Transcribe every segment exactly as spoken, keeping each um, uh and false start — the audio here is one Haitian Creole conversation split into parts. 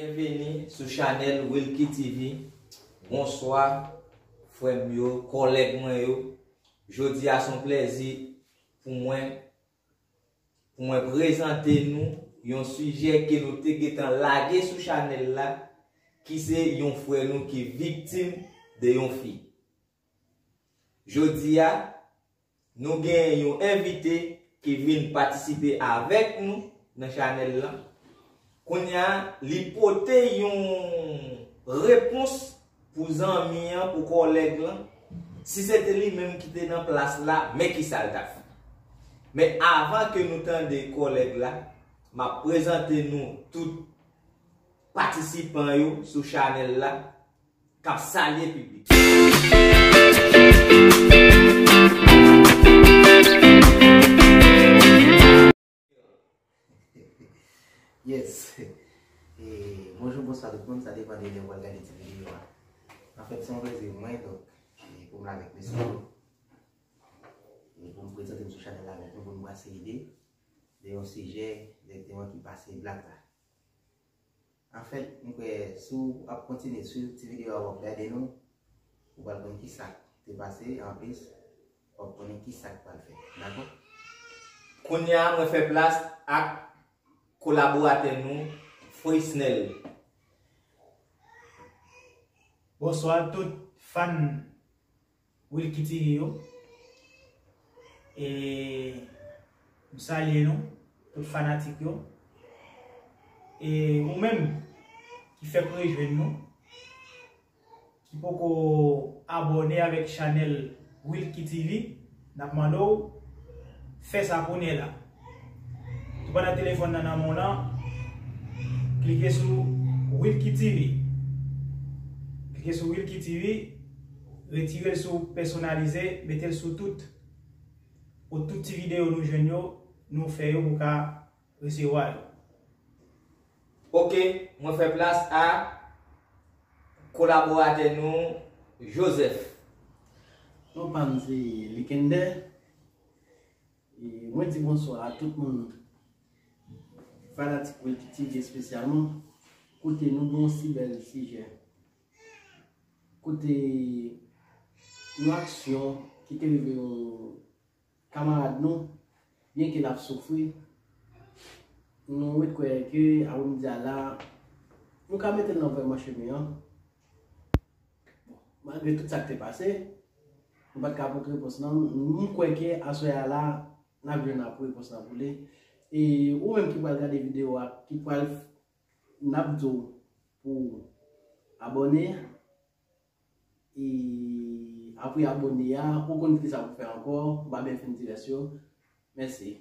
Byenveni sou chanèl Wilky T V. Bonswa, frè m yo, kòlèg mwen yo. Jodi a se yon plèzi pou mwen, pou mwen prezante nou yon sijè ke nou te gentan lage sou chanèl la, ki se yon frè nou ki viktim de yon fi. Jodi a, nou gen yon envite ki vin patisipe avèk nou nan chanèl lan. Kounye a, li pote yon repons pou zanmi an, pou kòlèg lan. Si se te li menm ki te nan plas la, men ki sa l t ap fè. Men avan ke nou tande kòlèg la, m ap prezante nou tout patisipan yo sou chanèl la k ap salye piblik. Yes. E, bonjou, bonswa tout moun, sa depann de lè w al gade ti videyo a. Anfèt, se yon plezi pou mwen, donk, e, pou m la avèk mesye yo. E pou m prezante m sou chanèl la avèk nou, pou n brase ide de yon sijè direkteman ki pase blak la. Anfèt, m kwè si w ap kontinye swiv ti videyo a w ap gade nou, ou pral konn kisa k te pase, anplis, w ap konnen kisa k pral fèt. Dakò? Kounye a, mwen fè plas ak kolaboratè nou, Frisnel. Bonswa tout fan Wilky T V yo. E m salye nou, tout fanatik yo. E ou menm ki fèk rejwenn nou, ki poko abòne avèk chanèl Wilky T V, n ap mande w fè sa kounye la. Tou pandan telefòn nan nan men w lan, klike sou Wilky T V. Klike sou Wilky T V, retire l sou pèsonalize, mete l sou tout. Pou tout ti videyo nou jwenn yo, nou fè yo pou ka resevwa yo. Ok, mwen fè plas a kolaboratè nou, Joseph. Non pa m se Likender. E mwen di bonswa a tout moun fanatik Wilky T V espesyalman. Kote nou gen yon si bèl sijè. Kote yon aksyon ki te rive yon kamarad nou, byenke l ap soufri, nou ret kwè ke apre midi a la, nou ka mete l nan vrèman chemen an. Bon, malgre tout sa k te pase, nou pa t ka pote repons lan. M kwè ke aswè a la, n ap jwenn ap repons lan pou li. E ou menm ki pral gade videyo a, ki pral, n ap di w pou abòne. E apre abòne a, ou konn kisa pou fè ankò, m pa byen fin di rès yo. Mèsi.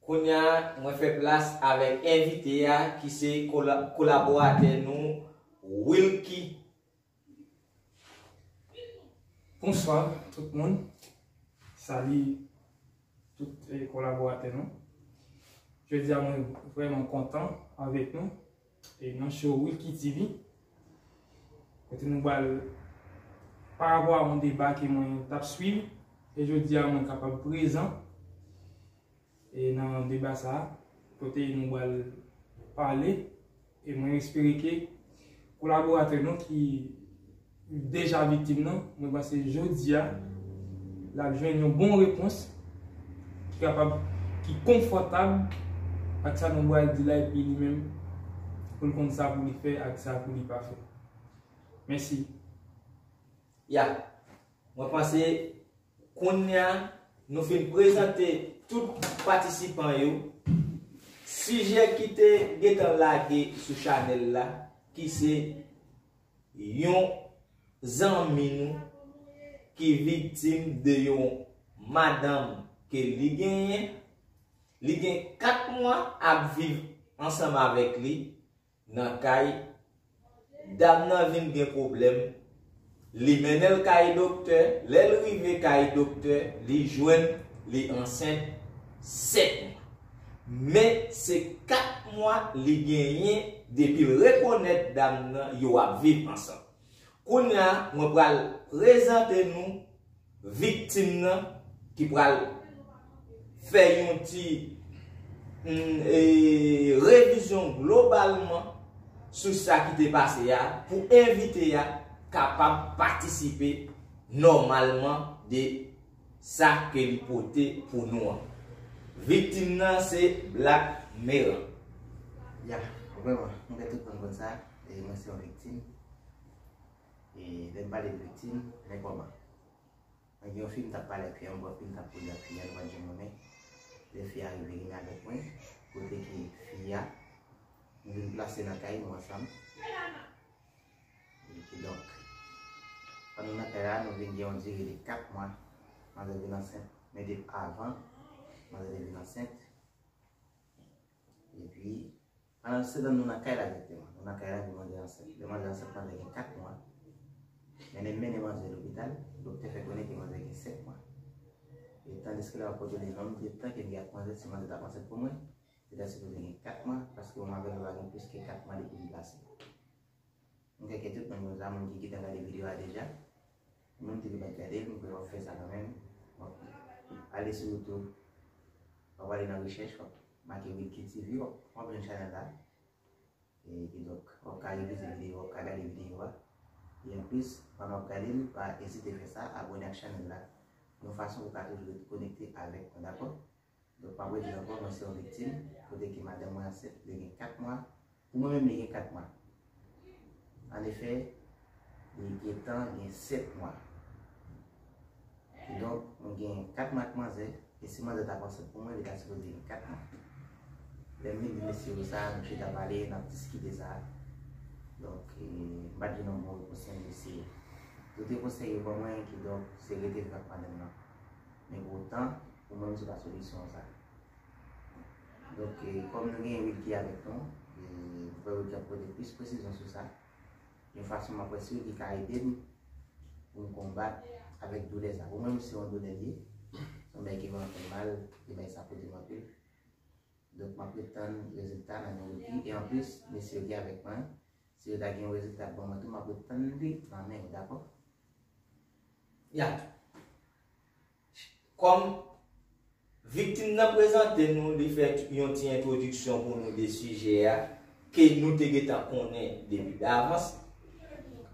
Kounye a, mwen fè plas avèk envite a ki se kola- kolaboratè nou, Wilky. Bonswa tout moun. Sali tout eh, kolaboratè nou. Jodi a mwen vrèman kontan avèk nou e nan show Wilky T V. Kote nou pral parapò a yon deba ke mwen t ap swiv e jodi a mwen kapab prezan e nan deba sa a kote nou pral pale e mwen espere ke kolaboratè nou ki deja viktim nan, mwen panse jodi a l ap jwenn yon bon repons ki kapab, ki konfòtab ak sa nou pral di la epi li menm pou l konn sa pou li fè ak sa pou li pa fè. Mèsi. Ya, mwen panse kounye a nou fin prezante tout patisipan yo sijè ki te gentan lage sou chanèl la ki se yon zanmi nou ki viktim de yon madanm ke li genyen. Li gen kat mwa ap viv ansanm avèk li nan kay. Dam nan vin gen pwoblèm. Li mennen l kay doktè. Lè l rive kay doktè, li jwenn li ansent sèt mwa. Men se kat mwa li genyen depi l rekonèt dam nan yo ap viv ansanm. Kounye a, mwen pral prezante nou viktim nan ki pral fè yon ti mm, e, revizyon globalman sou sa ki te pase a, pou envite a kapab patisipe nòmalman de sa ke li pote pou nou an. Viktim nan se Black Meran. Ya, vrèman, nou gen tout moun konn sa, e mwen se yon viktim. E lè m pale de viktim, men kòman? Mwen gen yon fi m t ap pale ak fi a, m pran fi m t ap koze ak fi a, nou pa t janm renmen. Lè fi a rive gen avèk mwen, kote ke fi a, nou vin plase nan kay nou ansanm. E kidonk, pandan nou nan kay la, nou vin gen yon dire de kat mwa, manzè vin ansent. Men depi avan, manzè te vin ansent. Epi, pandan se tan nou nan kay la dirèkteman. Nou nan kay la, epi manzè ansent. Lè manzè ansent, manzè gen kat mwa. Men nou mennen manzè lopital, doktè fè konnen ke manzè gen sèt mwa. E tandiske lè m ap kontwole non m, m te tanke m gen ak manzè, si manzè t ap ansent pou mwen, li ta sipoze gen kat mwa, paske mwen avè l nou pa gen plis ke kat mwa depi m plase. M kwè ke tout moun konn sa, moun ki gentan gade videyo a deja. Moun ki pa t gade l, m kwè w ap fè sa kanmenm. W ap ale sou YouTube, w ap ale nan rechèch, w ap make Wilky T V, w ap, w ap jwenn chanèl la. E kidonk, w ap ka revize videyo, w ap ka gade videyo a. E anplis, pandan w ap gade l, pa ezite fè sa, abòne ak chanèl la. Yon fason pou w ka toujou ret konekte avèk mwen, dakò? Donk, m ap redi ankò, mwen se yon viktim, kote ke madanm mwen ansent, li gen kat mwa. Pou mwen menm, li gen kat mwa. Anefè, li gentan gen sèt mwa. Kidonk, mwen gen kat mwa ak manzè, e si manzè t ap ansent pou mwen, li ta sipoze gen kat mwa. Lè m vin di mesye yo sa, nou chita pale, n ap diskite sa. Donk, e, m pa t jwenn yon bon repons nan mesye yo. Tout repons nèg yo ban mwen, kidonk, se rete viv ak madanm nan. Men pou otan, pou mwen, se pa solisyon sa. Donk, e, kòm nou gen Wilky avèk nou, e, m kwè Wilky ap pote plis presizyon sou sa. Yon fason m ap wè si Wilky ka ede m pou m konbat avèk doulè sa. Pou mwen, se yon doulè li ye. Se yon bagay ki vrèman fè m mal, e bagay sa koute m anpil. Donk, m ap ret tann rezilta nan men Wilky. E anplis, mesye yo ki avèk mwen, si yo ta gen yon rezilta pou ban mwen tou, m ap ret tann li nan men yo, dakò? Ya. Kòm viktim nan prezante nou, li fè yon ti entwodiksyon pou nou de sijè a, ke nou te gentan konnen depi davans.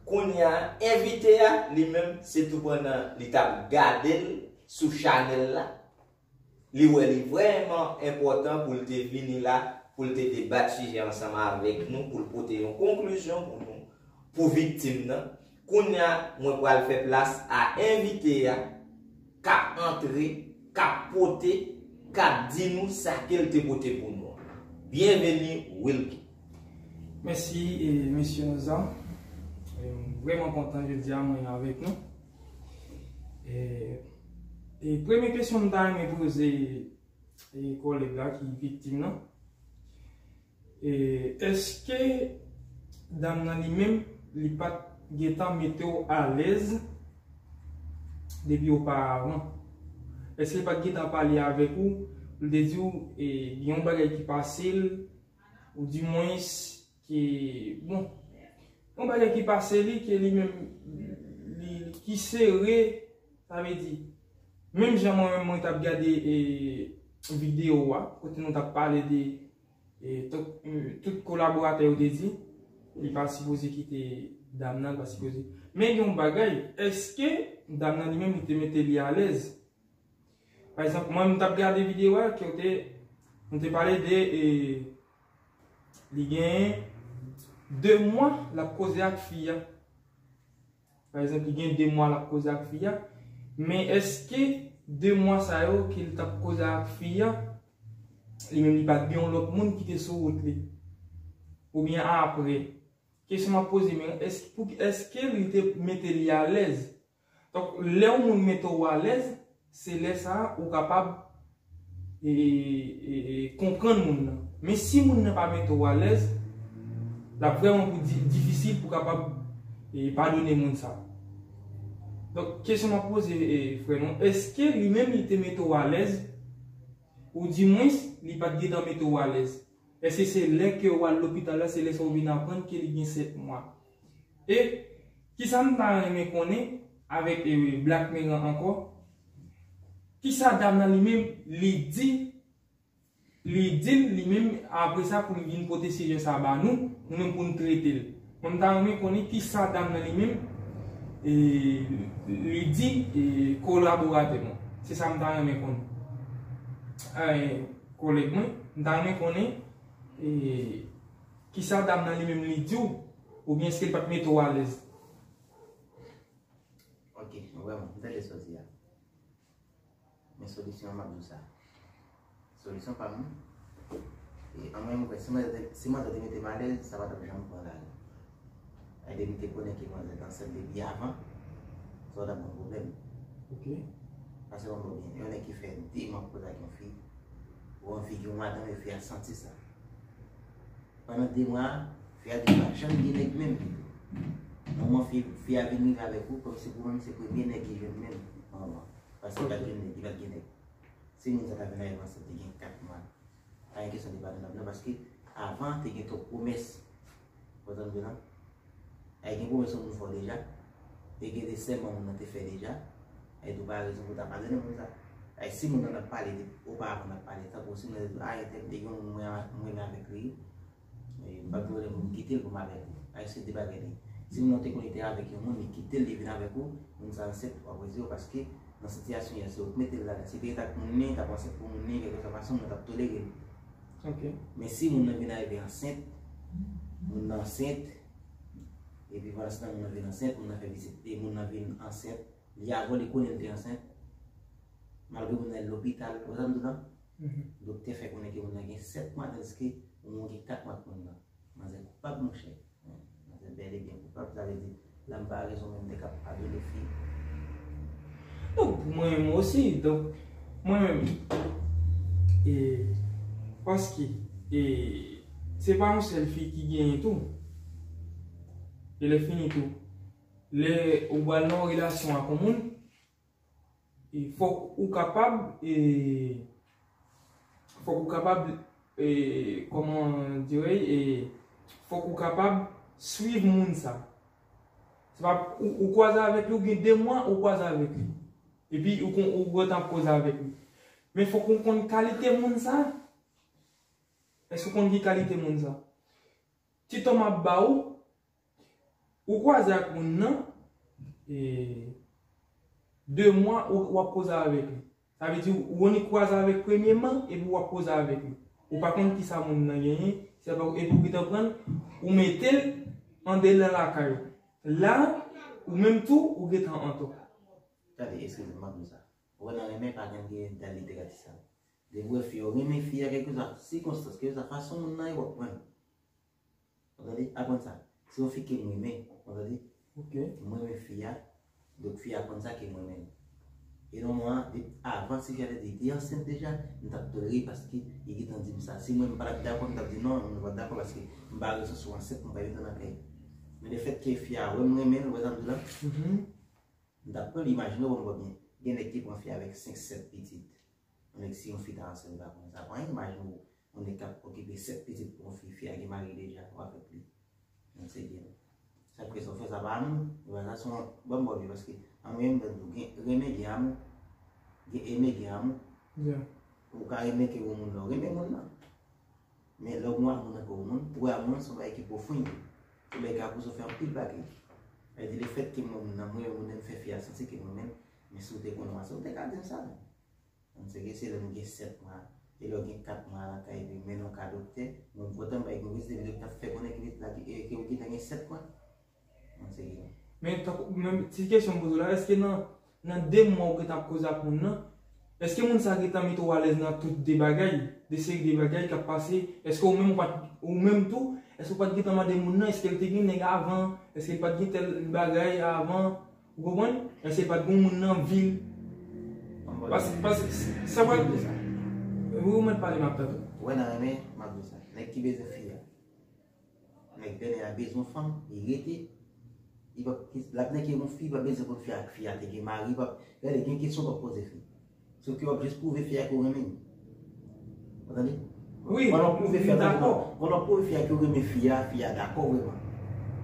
Kounye a, envite a, li menm, se tou pandan li t ap gade l sou chanèl la, li wè li vrèman enpòtan pou l te vini la, pou l te debat sijè ansanm avèk nou, pou l pote yon konklizyon pou nou, pou viktim nan. Kounye a, mwen pral fè plas a envite a, k ap antre, k ap pote, k ap di nou sa ke l te pote pou nou an. Byenveni, Wilky. Mèsi, e, mesye Nozan. E, m vrèman kontan jodi a mwen avèk nou. E, e premye kesyon m ta renmen poze, e, kòlèg la ki viktim nan, e, èske dam nan li menm, li pa t gentan mete w alèz depi oparavan? Èske li pa t gentan pale avèk ou, pou l te di w, e, gen yon bagay ki pase l, ou dimwens, ki, bon, yon bagay ki pase li, ke li menm, li, ki sere, sa vle di, menm jan mwen menm mwen t ap gade, e, videyo a, kote nou t ap pale de, e, tout, e, tout kolaboratè yo te di, li pa sipoze kite dam nan, li pa sipoze. Men gen yon bagay, èske dam nan li menm li te mete li alèz? Pa egzanp, mwen, m t ap gade videyo a, kote nou te pale de, e, li gen de mwa l ap koze ak fi a. Pa egzanp, li gen de mwa l ap koze ak fi a. Men èske de mwa sa yo ke l t ap koze ak fi a, li menm li pa t gen yon lòt moun ki te sou wout li? Oubyen apre? Kesyon m ap poze, men èske, pou, èske li te mete li alèz? Donk, lè yon moun mete w alèz, se lè sa a ou kapab, e, e, e, konprann moun nan. Men si moun nan pa mete w alèz, l ap vrèman pou di, difisil pou kapab, e, padone moun sa. Donk, kesyon m ap poze, e, frè nou, èske li menm li te mete w alèz, ou dimwens, li pa t gentan mete w alèz? Èske se lè ke w al lopital la, se lè sa w vin aprann ke li gen sèt mwa? E kisa m ta renmen konnen avèk, e, Black Meran ankò? Kisa dam nan li menm li di Li di l, li menm, apre sa, pou l vin pote sijè sa ba nou, nou menm pou n trete l. Mwen, m ta renmen konnen kisa dam nan li menm, e, li di, e, kolaboratè mwen. Se sa m ta renmen konnen. E, kolèg mwen, m ta renmen konnen, e, kisa dam nan li menm li di w, oubyen èske l pa t mete w alèz? Ok, vrèman, m tande sa w di a. Men solisyon an, m ap di w sa. Solisyon pa m, e, an mwen, mwen kwè, si manzè te, si manzè te mete m alèz, sa pa t ap janm pran lari. Ay, depi te konnen ke manzè te ansent depi avan, sa w t ap gen pwoblèm. Ok. Paske, bon, bon, byen, yon nèg ki fè de mwa koze ak yon fi, ou yon fi ki yon madanm, e fi a santi sa. Pandan de mwa, fi a di pa janm gen nèg menm. Nan moman fi, fi a vin rive avèk ou, kòmsi pou ou menm se premye nèg li jwenn menm. Nan moman. Paske li pa t jwenn nèg, li pa t gen nèg. Si moun sa ta vin avèk ansent, te gen kat mwa. Pa gen kesyon de pa t nan non, paske avan, te gen twòp pwomès. Ou konprann mwen la? Ay, gen pwomès yon moun fè w deja. E gen de sèman moun nan te fè deja. Ay, tou pa rezon pou ta padone moun sa. Ay, si moun nan ap pale de, oparavan n ap pale, tankou si moun nan te di, a, entèl, te gen yon moun mwen, mwen renmen avèk li. E, m pa t vle moun kite l pou m avèk ou. Ay, se de bagay li. Si moun nan te konnen te avèk yon moun, li kite l, li vin avèk ou, moun sa ansent, w ap retire w, paske nan sitiyasyon sa, si w mete l ladan, si te ret ak moun li, t ap ansent pou moun li, kèlkeswa fason, moun nan t ap tolere l. Ok. Men si moun nan vin arive ansent, moun nan ansent, epi pandan se tan moun nan vin ansent, moun nan fè pitit, e moun nan vin ansent, li avan li konnen l te ansent, malgre moun nan al lopital, ou sa m di w la? Mhm. Doktè fè konnen ke moun nan gen sèt mwa, tandiske ou gen kat mwa ak moun nan. Manzè koupab, monchè. Manzè bèl e byen koupab, sa vle di, la m pa rezon menm nèg k ap padone fi. Donk, pou mwen menm osi, donk, mwen menm, e, paske, e, se pa yon sèl fi ki genyen tou. E lè fini tou, lè ou pral nan yon relasyon ak yon moun, e, fòk ou kapab, e, fòk ou kapab, e, kòman dirè, e, fòk ou kapab swiv moun sa. Se pa ou, ou kwaze avèk li, ou gen de mwa, ou kwaze avèk li. Epi ou kon, ou gentan ap koze avèk li. Men fòk ou konn kalite moun sa. Èske ou konn ki kalite moun sa? Ti tan m ap ba ou, ou kwaze ak moun nan, e, de mwa, ou, w ap koze avèk li. Sa vle di, ou annik kwaze avèk premyeman, epi w ap koze avèk li. Ou pa konn kisa moun nan genyen, se pa, epi ou gentan pran l, ou mete l andedan lakay ou. La, ou menm tou, ou gentan antò. Tande, eskize m, m ap di w sa. Ou wè nan renmen pa gen, gen dan literati sa. Depi w wè fi a, ou renmen fi a, kèlkeswa sikonstans, kèlkeswa fason moun nan ye, w ap pran l. Ou tande? Aprann sa. Se yon fi ke m renmen, ou tande? Ok. M renmen fi a, donk fi a konn sa ke m renmen l. E nan moman an, depi avan, si fi a te di li te ansent deja, m t ap tolere paske li gentan di m sa. Si mwen m pa t ap dakò, m t ap di non, m pa t dakò paske m pa wè sans ou ansent, m pa gentan nan kay. Men lefètke fi a wè m renmen l, ou wè sa m di w la? Mhm. M t ap pran l, imajine w, bon, byen, gen nèg ki pran fi avèk senk, sèt pitit. Yon nèg, si yon fi ta ansent, li pa konnen sa. Pran imajine w, yon nèg k ap okipe sèt pitit pou yon fi, fi a gen mari deja, ou avèk li. Nan se byen. Sa k fè sa, w fè sa pa amou, e pa sa se yon bon bagay, paske an mwen menm, m di w, gen renmen, gen amou, gen eme, gen amou. Yeah. Ou ka renmen ke yon moun nan, renmen moun nan. Men lè w gen amou nan kè yon moun, pou amou an se yon bagay ki pwofon. Se yon bagay ki ka pouse w fè anpil bagay. Sa vle di lefètke m renmen moun nan, m renmen moun nan, m fè fi a santi ke m renmen l, men si w te konnen w ansent, ou te ka di m sa tou. Tandis ke se lè nou gen sèt mwa, e lè w gen kat mwa lakay, epi mennen w ka doktè, mwen m kontan m bay yon vizit, epi doktè ap fè konnen ke vizit la, ke, ke w gentan gen sèt mwa. Mwen se gen. Men, tankou, men ti kesyon m poze w la, èske nan, nan de mwa ou gentan ap koze ak moun nan, èske moun sa gentan mete w alèz nan tout de bagay, de seri de bagay k ap pase, èske ou menm ou pa t, ou menm tou, èske ou pa t gentan mande moun nan, èske l te gen nèg avan, èske l pa t gen tèl bagay avan, ou konprann? Èske l pa t gen moun nan vi l? Paske, paske, sa pral. Wi, ou mèt pale, m ap tande w. Wè nan renmen, m ap di w sa. Nèg ki bezwen fi a. Nèg pèlen a bezwen fanm, li rete. Li p ap, l ap nèke yon fi, li p ap bezwen konn fi a, fi a te gen mari, li p ap, gade, gen kesyon w p ap poze fi. Sòf ke w ap jis pwouve fi a ke w renmen l. Ou tande? Wi, Pandan w pwouve fi a, m dakò. Pandan w pwouve fi a ke w renmen fi a, fi a dakò vrèman.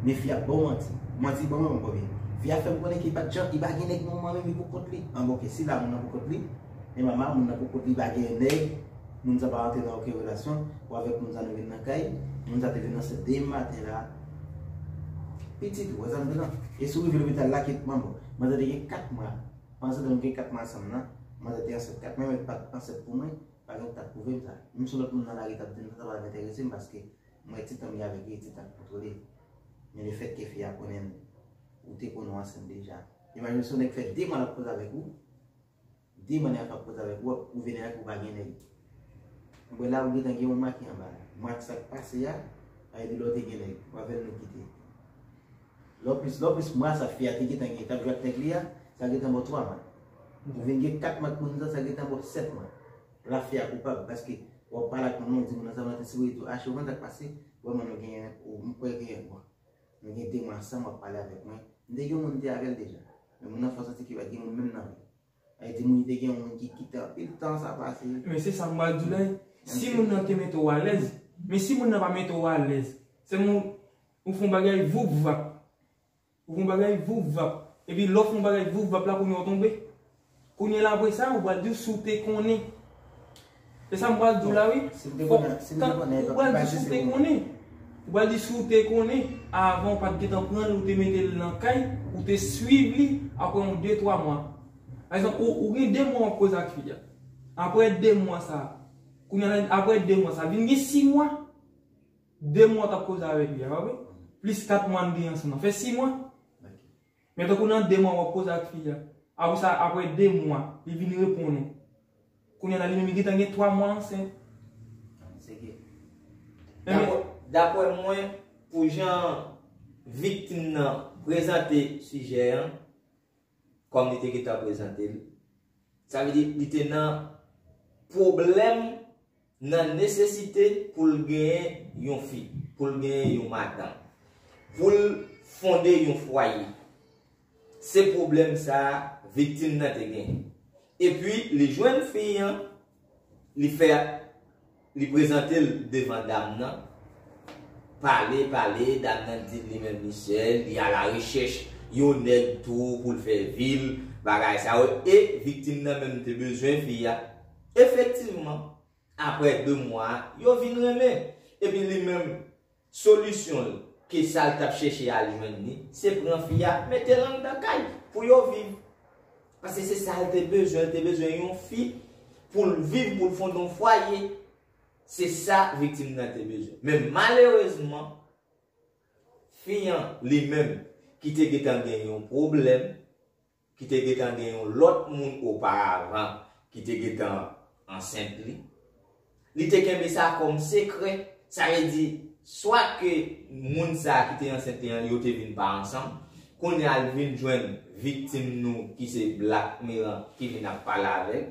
Men fi a ap ba w manti. Manti ban mwen konbyen. Fi a fè m konnen ke li pa t jan, li pa gen nèg nan moman menm, li pou kont li. An bon, ke si la moun nan pou kont li, men mama moun nan pou kont li, li pa gen nèg. Moun sa pa rantre nan okenn relasyon, ou avèk moun sa nou vin nan kay, moun sa te vin ansent de maten la. Pitit ou, wè sa m di lan. E si w rive lopital la, kit manman. Manzè te gen kat mwa. Pandan se tan nou gen kat mwa ansanm nan, manzè te ansent kat mwa, men pa t ansent pou mwen, pa gen ki t ap pwouve m sa. Menm si lòt moun nan lari t ap di m sa, sa pa t ap enterese m, paske mwen ti tan m gen avèk li, ti tan k kontrole. Men lefètke fi a konnen ou te konnen w ansent deja. Imajine si yon nèg fè de mwa l ap koze avèk ou, de mwa nèg la ap koze avèk ou, ou vini avèk ou pa gen nèg. Mwen la ou gentan gen yon mak anba la. Mak sa k pase a, sa vle di lè w te gen nèg, ou avè l nou kite. Lè w plis, lè w plis mwa sa fi a te gentan gen, t ap jwe ak nèg li a, sa gentan ba w twa mwa. Ou vin gen kat mwa ak moun sa, sa gentan ba w sèt mwa. La fi a koupab, paske w ap pale ak moun nan, w di moun nan sa, moun nan te sipoze di w, achte, ou konn sa k pase, vrèman nou genyen, ou, m kwè gen, bon, nou gen de mwa ansanm, w ap pale avèk mwen. M te gen yon moun m te avè l deja. Men moun nan fè w santi ke pa t gen moun menm nan vi. Sa vle di moun te gen yon moun ki kite anpil tan sa pase. Men se sa m pral di w la. Si moun nan te mete w alèz, men si moun nan pa mete w alèz, se moun ou fè yon bagay voup vap. Ou fè yon bagay voup vap. Epi lè w fè yon bagay voup vap la, kounye a w tonbe. Kounye a la apre sa, ou pral di w si w te konnen. Se sa m pral di w la, wi. Si m te konnen, si m te konnen, ou pral di si w te konnen. Ou pral di si w te konnen, avan ou pa t gentan pran l, ou te mete l nan kay, ou te swiv li, apre yon de, twa mwa. Pa egzanp, ou, ou gen de mwa w ap koze ak fi a. Apre de mwa sa, kounye a, apre de mwa sa, vin gen sis mwa, de mwa w t ap koze avèk li a, pa vre? Plis kat mwa n gen ansanm nan, fè sis mwa. Men tankou nan de mwa w ap koze ak fi a. Apre sa, apre de mwa, li vin reponn ou. Kounye a la, li menm li gentan gen twa mwa ansent. Se ke, men, dapre, dapre mwen, pou jan viktim nan prezante sijè an, kòm li te gentan prezante l, sa vle di li te nan pwoblèm, nan nesesite pou l genyen yon fi, pou l genyen yon madanm, pou l fonde yon fwaye. Se pwoblèm sa a viktim nan te genyen. Epi, li jwenn fi an, li fè, li prezante l devan dam nan. Pale, pale, dam nan di li menm li sèl, li alarechèch yon nèg tou pou l fè vi l, bagay sa yo. E viktim nan menm te bezwen fi a. Efektivman, apre de mwa, yo vin renmen. Epi li menm, solisyon l, ke sa l t ap chèche al jwenn li, se pran fi a, mete l anndan kay pou yo viv. Paske se sa l te bezwen, l te bezwen yon fi pou l viv, pou l fonde yon fwaye. Se sa viktim nan te bezwen. Men malerezman, fi an li menm ki te gentan gen yon pwoblèm, ki te gentan gen yon lòt moun oparavan ki te gentan ansent li, li te kenbe sa kòm sekrè. Sa vle di, swa ke moun sa a ki te ansent li an, yo te vin pa ansanm, kounye a l vin jwenn viktim nou ki se Black Meran ki vin ap pale avè l.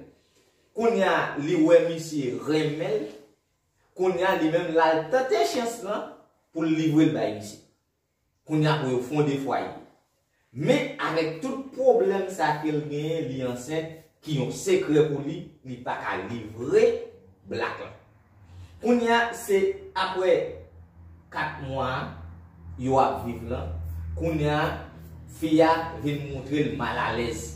Kounye a, li wè misye renmen l. Kounye a, li menm l al tante chans lan pou l livre l bay misye. Kounye a pou yo fonde fwaye. Men avèk tout pwoblèm sa ke l genyen, li ansent, ki yon sekrè pou li, li pa ka livre Black la. Kounye a, se apre kat mwa yo ap viv lan, kounye a, fi a vin montre l malalèz.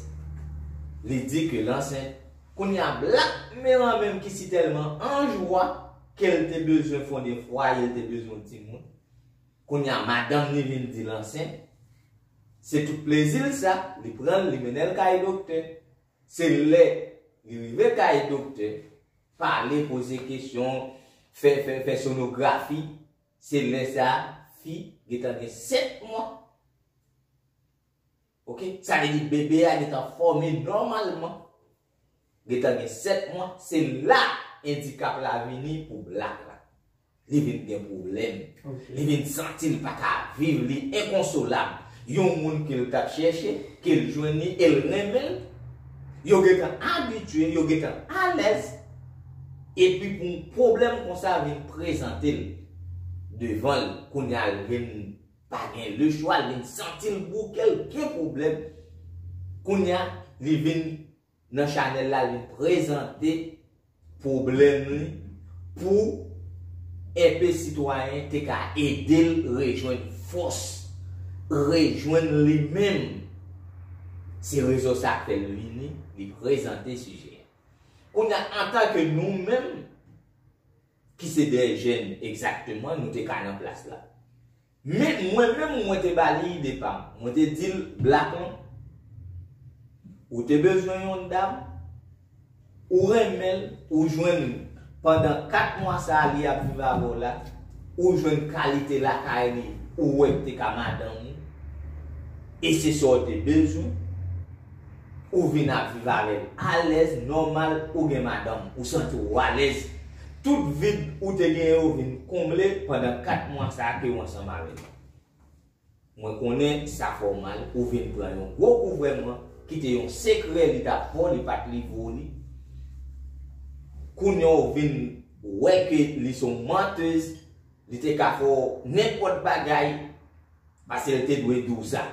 Li di ke l ansent. Kounye a, Black Meran menm ki si tèlman an jwa ke l te bezwen fonde fwaye, l te bezwen yon timoun. Kounye a, madanm li vin di l ansent. Se tout plezi l sa, li pran l, li mennen l kay doktè. Se lè li rive kay doktè, pale, poze kesyon, fè, fè, fè sonografi, se lè sa a, fi gentan gen sèt mwa. Oke? Sa vle di bebe a gentan fòme nòmalman. Gentan gen sèt mwa, se la endikap la vini pou Black la. Li vin gen pwoblèm. Li vin santi l pa ka viv, li enkonsolab. Yon moun ke l t ap chèche, ke l jwenn li, e l renmen l. Yo gentan abitye, yo gentan alèz. Epi pou yon pwoblèm konsa vin prezante l devan l, kounye a l vin pa gen lechwa, l vin santi l bouke, l gen pwoblèm. Kounye a, li vin nan chanèl la, li prezante pwoblèm li pou enpe sitwayen te ka ede l rejwenn fòs, rejwenn li menm. Se rezon sa k fè l vini, li prezante sijè a. Kounye a, antanke nou menm, ki se de jèn egzakteman, nou te ka nan plas la. Men mwen menm, mwen te ba li ide pa m. Mwen te di l, Black lan, ou te bezwen yon dam, ou renmen l, ou jwenn pandan kat mwa sa a li ap viv avè w la, ou jwenn kalite lakay li, ou wè k te ka madanm ou, e se sa w te bezwen, ou vin ap viv avè l alèz, nòmal, ou gen madanm, ou santi w alèz. Tout vid ou te genyen yo vin konble pandan kat mwa sa a ke w ansanm avè l. Mwen konnen sa fè w mal, ou vin pran yon gwo kouvèman ki te yon sekrè li t ap fè w, li pa t livre w li. Kounye a w vin wè ke li se yon mantèz, li te ka fè w nenpòt bagay, paske l te dwe di w sa.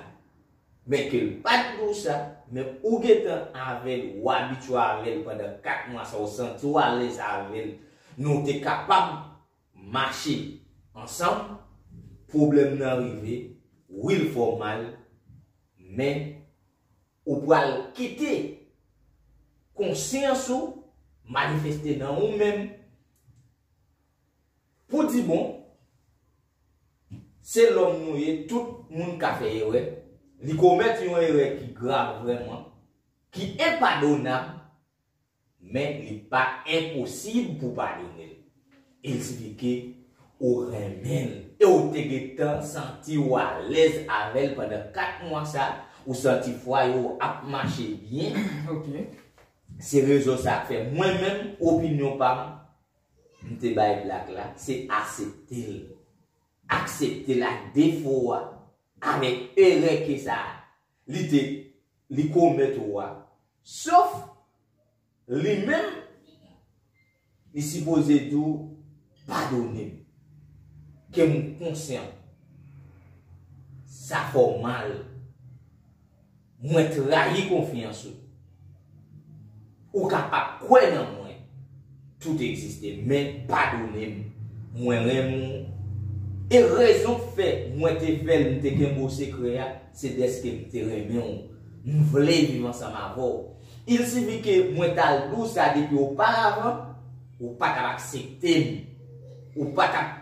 Men ke l pa t di w sa, men ou gentan avè l, ou abitye avè l pandan kat mwa sa, ou santi w alèz avè l, nou te kapab mache ansanm, pwoblèm nan rive, wi l fè w mal, men ou pral kite konsyans ou manifeste nan ou menm pou di bon, se lòm nou ye, tout moun ka fè erè, li komèt yon erè ki grav vrèman, ki enpadonab, men li pa enposib pou padone l. Il sifi ke ou renmen l e ou te gentan santi w alèz avè l pandan kat mwa sa, ou santi fwaye w ap mache byen. Ok. Se rezon sa k fè mwen menm, opinyon pa m, m te bay Black la, se aksepte l. Aksepte l ak defo a, avèk erè ke sa li te, li komèt ou a. Sof li menm, li sipoze di w, padone m. Ke m konsyan. Sa fè w mal. Mwen trayi konfyans ou. Ou kapab kwè nan mwen. Tout egziste, men padone m. Mwen renmen w. E rezon k fè mwen te fè l, m te kenbe w sekrè a, se dèske m te renmen w. M vle viv ansanm avè w. Il sifi ke mwen t al di w sa depi oparavan, ou pa t ap aksepte m. Ou pa t ap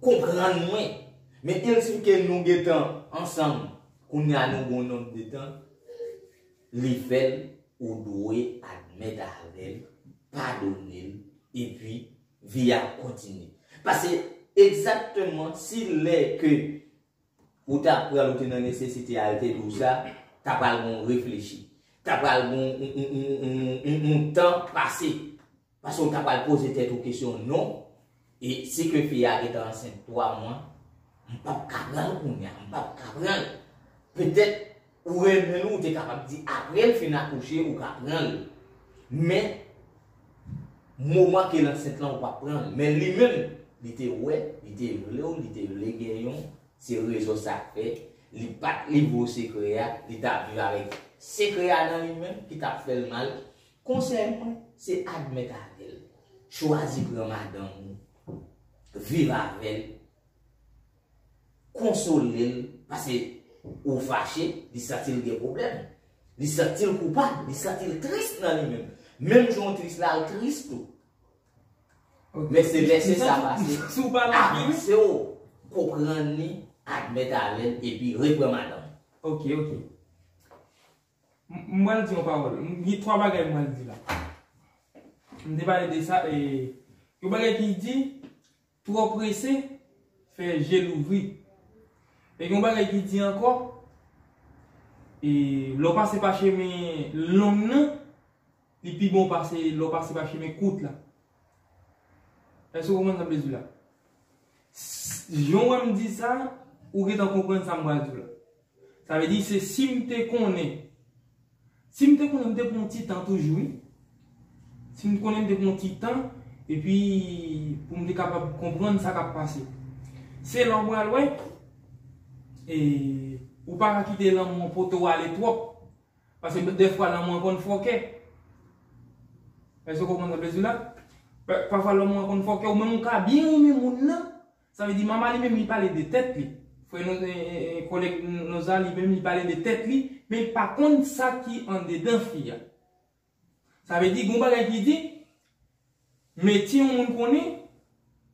konprann mwen. Men il sifi ke nou gentan ansanm, kounye a nou gen yon nonb de tan, li fè l, ou dwe admèt avè l, padone l, epi vi a kontinye. Paske egzakteman, si lè ke ou ta pran l, ou te nan nesesite a, l te di w sa, ta pral gen yon reflechi. Ta pral gen yon, yon, yon, yon, yon, yon tan pase. Paske w ta pral poze tèt ou kesyon, non. E si ke fi a gentan ansent twa mwa, m p ap ka pran l kounye a, m p ap ka pran l. Petèt, ou renmen l, ou te kapab di apre l fin akouche, ou ka pran l. Men, moman ke l ansent lan, ou p ap pran l. Men li menm, li te wè, li te vle w, li te vle gen yon, se rezon sa k fè, li pa t livre w sekrè a, li t ap viv avèk sekrè a nan li menm, ki t ap fè l mal. Konsèy mwen, se admèt avè l. Chwazi pran madanm ou, viv avè l, konsole l, paske ou fache, li santi l gen pwoblèm. Li santi l koupab, li santi l tris nan li menm. Menm jan w tris la, l tris tou. Men se lèse sa pase, avanse w, konprann li, admèt avè l, epi repran madanm ou. Ok, ok. M pral di yon pawòl. M gen twa bagay m pral di la. M te pale de sa, e, yon bagay ki di, twò prese fè je louvri. E gen yon bagay ki di ankò, e, lè w pase pa chemen long nan, li pi bon pase lè w pase pa chemen kout la. Èske w konprann sa m vle di la? Jan w wè m di sa, ou gentan konprann sa m pral di w la. Sa vle di se si m te konnen, si m te konnen, m te pran yon ti tan toujou, wi. Si m te konnen, m te pran yon ti tan, epi pou m te kapab konprann sa k ap pase. Se lè w pral wè, e, ou pa ka kite lanmou an pote w ale twòp. Paske dèfwa lanmou an konn fòkè. Èske w konprann sa m vle di w la? Pafwa lanmou an konn fòkè, ou menm ou ka byen renmen moun nan. Sa vle di manman li menm li pale de tèt li. Frè nou, kòlèg nou sa, li menm li pale de tèt li, men li pa konn sa ki andedan fi a. Sa vle di gen yon bagay ki di, metye yon moun konnen,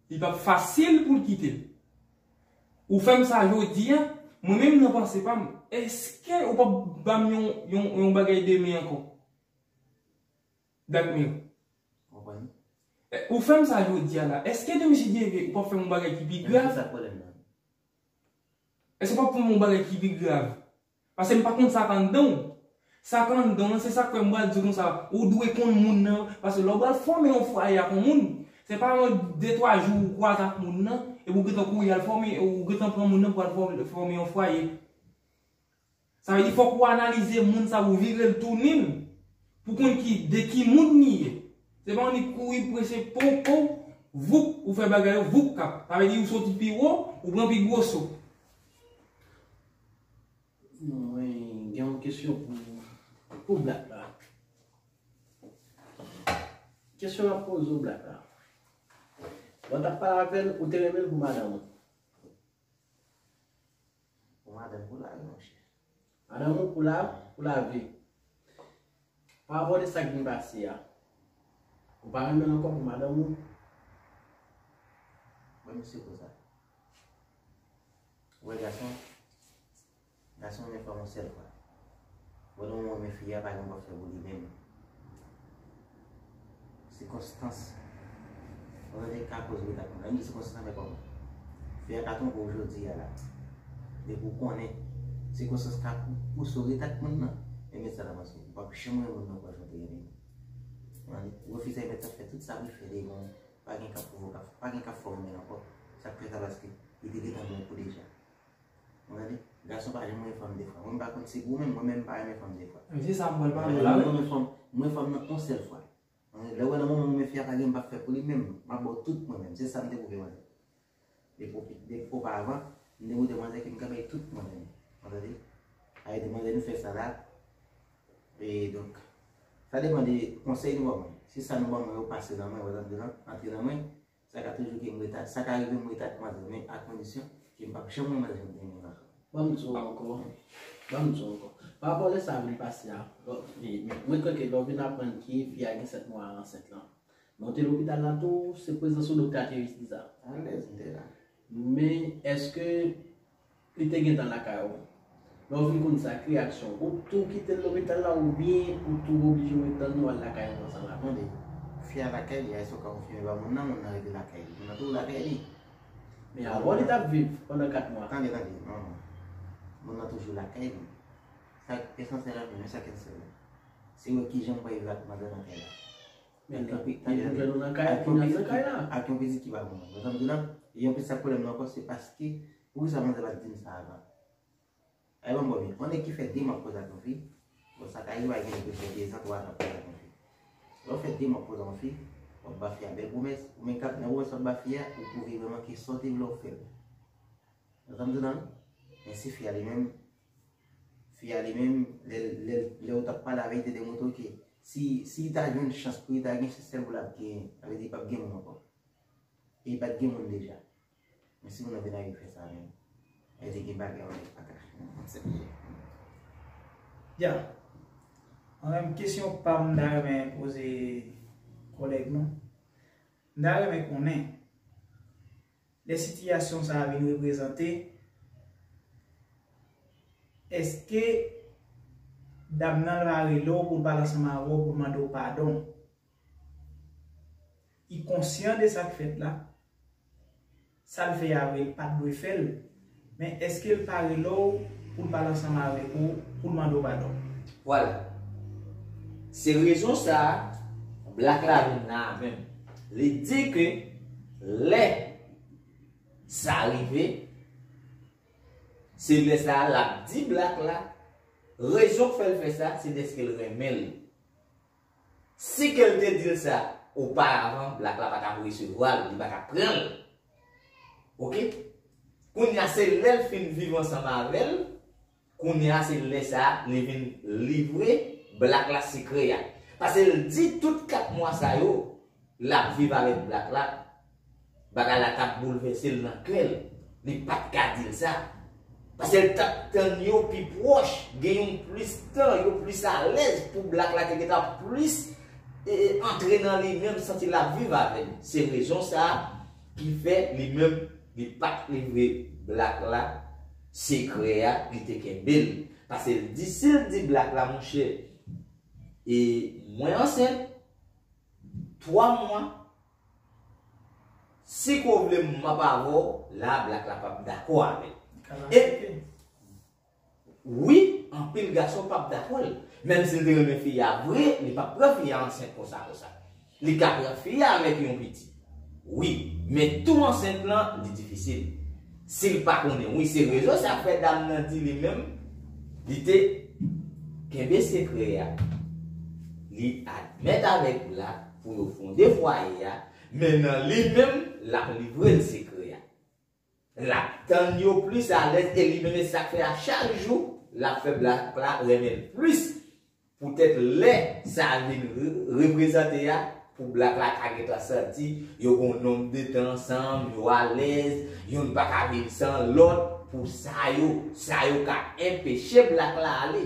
Li p ap fasil pou l kite l. Ou fè m sa jodi a, mwen menm nan panse pa m, èske ou p ap ban m yon, yon, yon bagay demen ankò? Black Mirror. Konprann? Eh, ou fè m sa jodi a la, èske demen si Dye vle, ou p ap fè m yon bagay ki pi grav? Sa pwoblèm nan. Èske w p ap fè m yon bagay ki pi grav? Paske m pa konn sa k anndan w. Sa k anndan w lan, se sa k fè m pral di w konsa, ou dwe konn moun nan. Paske lè w pral fòme yon fwaye ak yon moun, se pa yon de twa jou ou kwaze ak moun nan, epi ou gentan kouri al fòme, ou gentan pran moun nan pou al fòme, fòme yon fwaye. Sa vle di fòk ou analize moun sa, ou vire l tounen l pou konn ki, de ki moun li ye. Se pa annik kouri prese pow pow, voup, ou fè bagay yo, voup k ap. Sa vle di ou soti pi wo, ou pran pi gwo so. Mwen gen yon kesyon pou, pou Black la. Kesyon m ap poze w Black la. Lè w t ap pale avè l, ou te renmen l pou madanm ou? Pou madanm pou lavi, monchè. Madanm ou pou la, pou lavi. Pa rapò de sa k vin pase a, ou pa renmen l ankò pou madanm ou? Mwen, m sipozab. Ou wè gason, gason renmen fanm yon sèl fwa. Bon, nan moman renmen fi a, pa gen w p ap fè pou li menm. Sikonstans. Ou tande ka koz ret ak moun nan. Menm si sikonstans nan fè kòman. Fi a ka twonpe w jodi a la. Depi w konnen sikonstans ka pou- pouse w ret ak moun nan, men met sa nan panse w. Ou p ap janm renmen moun nan ankò jan w te renmen l. Ou tande? Ou refize met ap fè tout sa pou l fè devan w. Pa gen k ap pwouve w, pa gen k ap fè w renmen l ankò. Sa k fè sa paske li te gentan bon pou deja. Ou tande? Gason pa janm renmen fanm de fwa. Mwen m pa konn si pou ou menm, mwen menm m pa renmen fanm de fwa. Men se sa m pral pale w la wi. Mwen renmen fanm, mwen fanm nan yon sèl fwa. Lè w wè nan moman mwen fè a pa gen m p ap fè pou li menm, m ap ba w tout mwen menm. Se sa m te pwouve manzè. Depi depi oparavan, m te montre manzè ke m ka bay tout mwen menm. Ou tande? Ay demande nou fè sa la. E donk, sa depann de konsèy nou ban mwen. Si sa nou ban mwen yo pase nan mwen, ou tande lan, antre nan mwen, sa ka toujou ke m ret ak, sa ka rive m ret ak manzè, men a kondisyon ke m p ap janm renmen l jan m te renmen l avan. Ban m di w ankò, ban m di w ankò. Pa rapò lè sa vin pase a, mwen kwè ke lè w vin aprann ke fi a gen sèt mwa ansent lan, men w te lopital la tou, se prezans yon doktè a te vin di sa. Alèz m te la. Men èske li te gentan lakay ou? Lè w vin konn sa, ki reyaksyon w? Ou tou kite l lopital la oubyen ou tou oblije ret tann ou al lakay ou ansanm avè l? Tande, fi a lakay li a, èske w ka konfime ba moun nan, moun nan rete lakay li? Moun nan toujou lakay li. Men avè w li t ap viv pandan kat mwa. Tande, tande, non, non. Moun nan toujou lakay li. Sa k esansyèl la, men sa k esansyèl la. Se wè kijan m pral viv ak manzè nan kay la. Men li toujou jwenn ou nan kay, li nan kay la. Ak yon pitit ki pa bon. Ou tande m di w la? E anplis sa k pwoblèm nan ankò, se paske, poukisa manzè pa t di m sa avan? Ay ban m bò byen. Konnen ki fè de mwa ap koze ak yon fi. Bon, sa ka rive a gen de fè de zan, twa zan ap koze ak yon fi. Lè w fè de mwa ap koze ak yon fi, w ap ba fi a bèl pwomès, ou menm k ap nan pwomès w ap ba fi a, ou pwouve vrèman ke sa w te vle w fè l. Ou tande m di w la? Men si fi a li menm, fi a li menm, lè, lè, lè w t ap pale avè l, li te demontre w ke si, si li ta jwenn chans pou li ta gen, se sèl pou l ap genyen. Sa vle di li p ap gen moun ankò. E li pa t gen moun deja. Men si moun nan vin rive fè sa menm, e te gen bagay ou pa ka fè nan konsèp li. Ya. Mwen menm kesyon pa m m ta renmen poze kòlèg nou. M ta renmen konnen lè sitiyasyon sa a vin reprezante, èske dam nan va rele w pou l pale ansanm avè w pou l mande w padon? Li konsyan de sa k fèt la. Sa l fè a vre, li pa t dwe fè l. Men èske l pa rele w pou l pale ansanm avèk ou, pou l mande w padon? Vwala. Se rezon sa a Black la vin la avè m. Li di ke lè sa rive, se lè sa a l ap di Black la rezon k fè l fè sa, se dèske l renmen l. Si ke l te di l sa oparavan, Black la pa t ap resevwa l, li pa t ap pran l. Oke? Kounye a se lè l fin viv ansanm avè l, kounye a se lè sa a li vin livre Black la sekrè a. Paske l di tout kat mwa sa yo, l ap viv avèk Black la, bagay la t ap boulvèse l nan kè l. Li pa t ka di l sa. Paske l t ap tann yo pi pwòch, gen yon plis tan, yo plis alèz pou Black la te gentan plis e, antre nan li menm, santi l ap viv avè l. Se rezon sa a, ki fè li menm li pa t livre Black la sekrè a, li te kenbe l. Paske l di, si l di Black la, monchè, e mwen ansent twa mwa, si ke w vle m ap avè w, la Black la p ap dakò avè l. E wi, anpil gason p ap dakò l. Menm si l te renmen fi a vre, li p ap pran fi a ansent konsa konsa. Li ka pran fi a avèk yon pitit. Wi, men tou ansent lan, li difisil. Si l pa konnen, wi, se rezon sa k fè dam nan di li menm, li te kenbe sekrè a. Li admèt avèk Black pou yo fonde fwaye a, men nan li menm, l ap livre l sekrè a. L ap tann yo plis alèz e li menm, e sa k fè a chak jou, l ap fè Black la renmen l plis. Poutèt lè sa vin re- reprezante a, pou Black la ka gentan santi yo gen yon nonb de tan ansanm, yo alèz, youn pa ka viv san lòt, pou sa yo, sa yo ka enpeche Black la ale.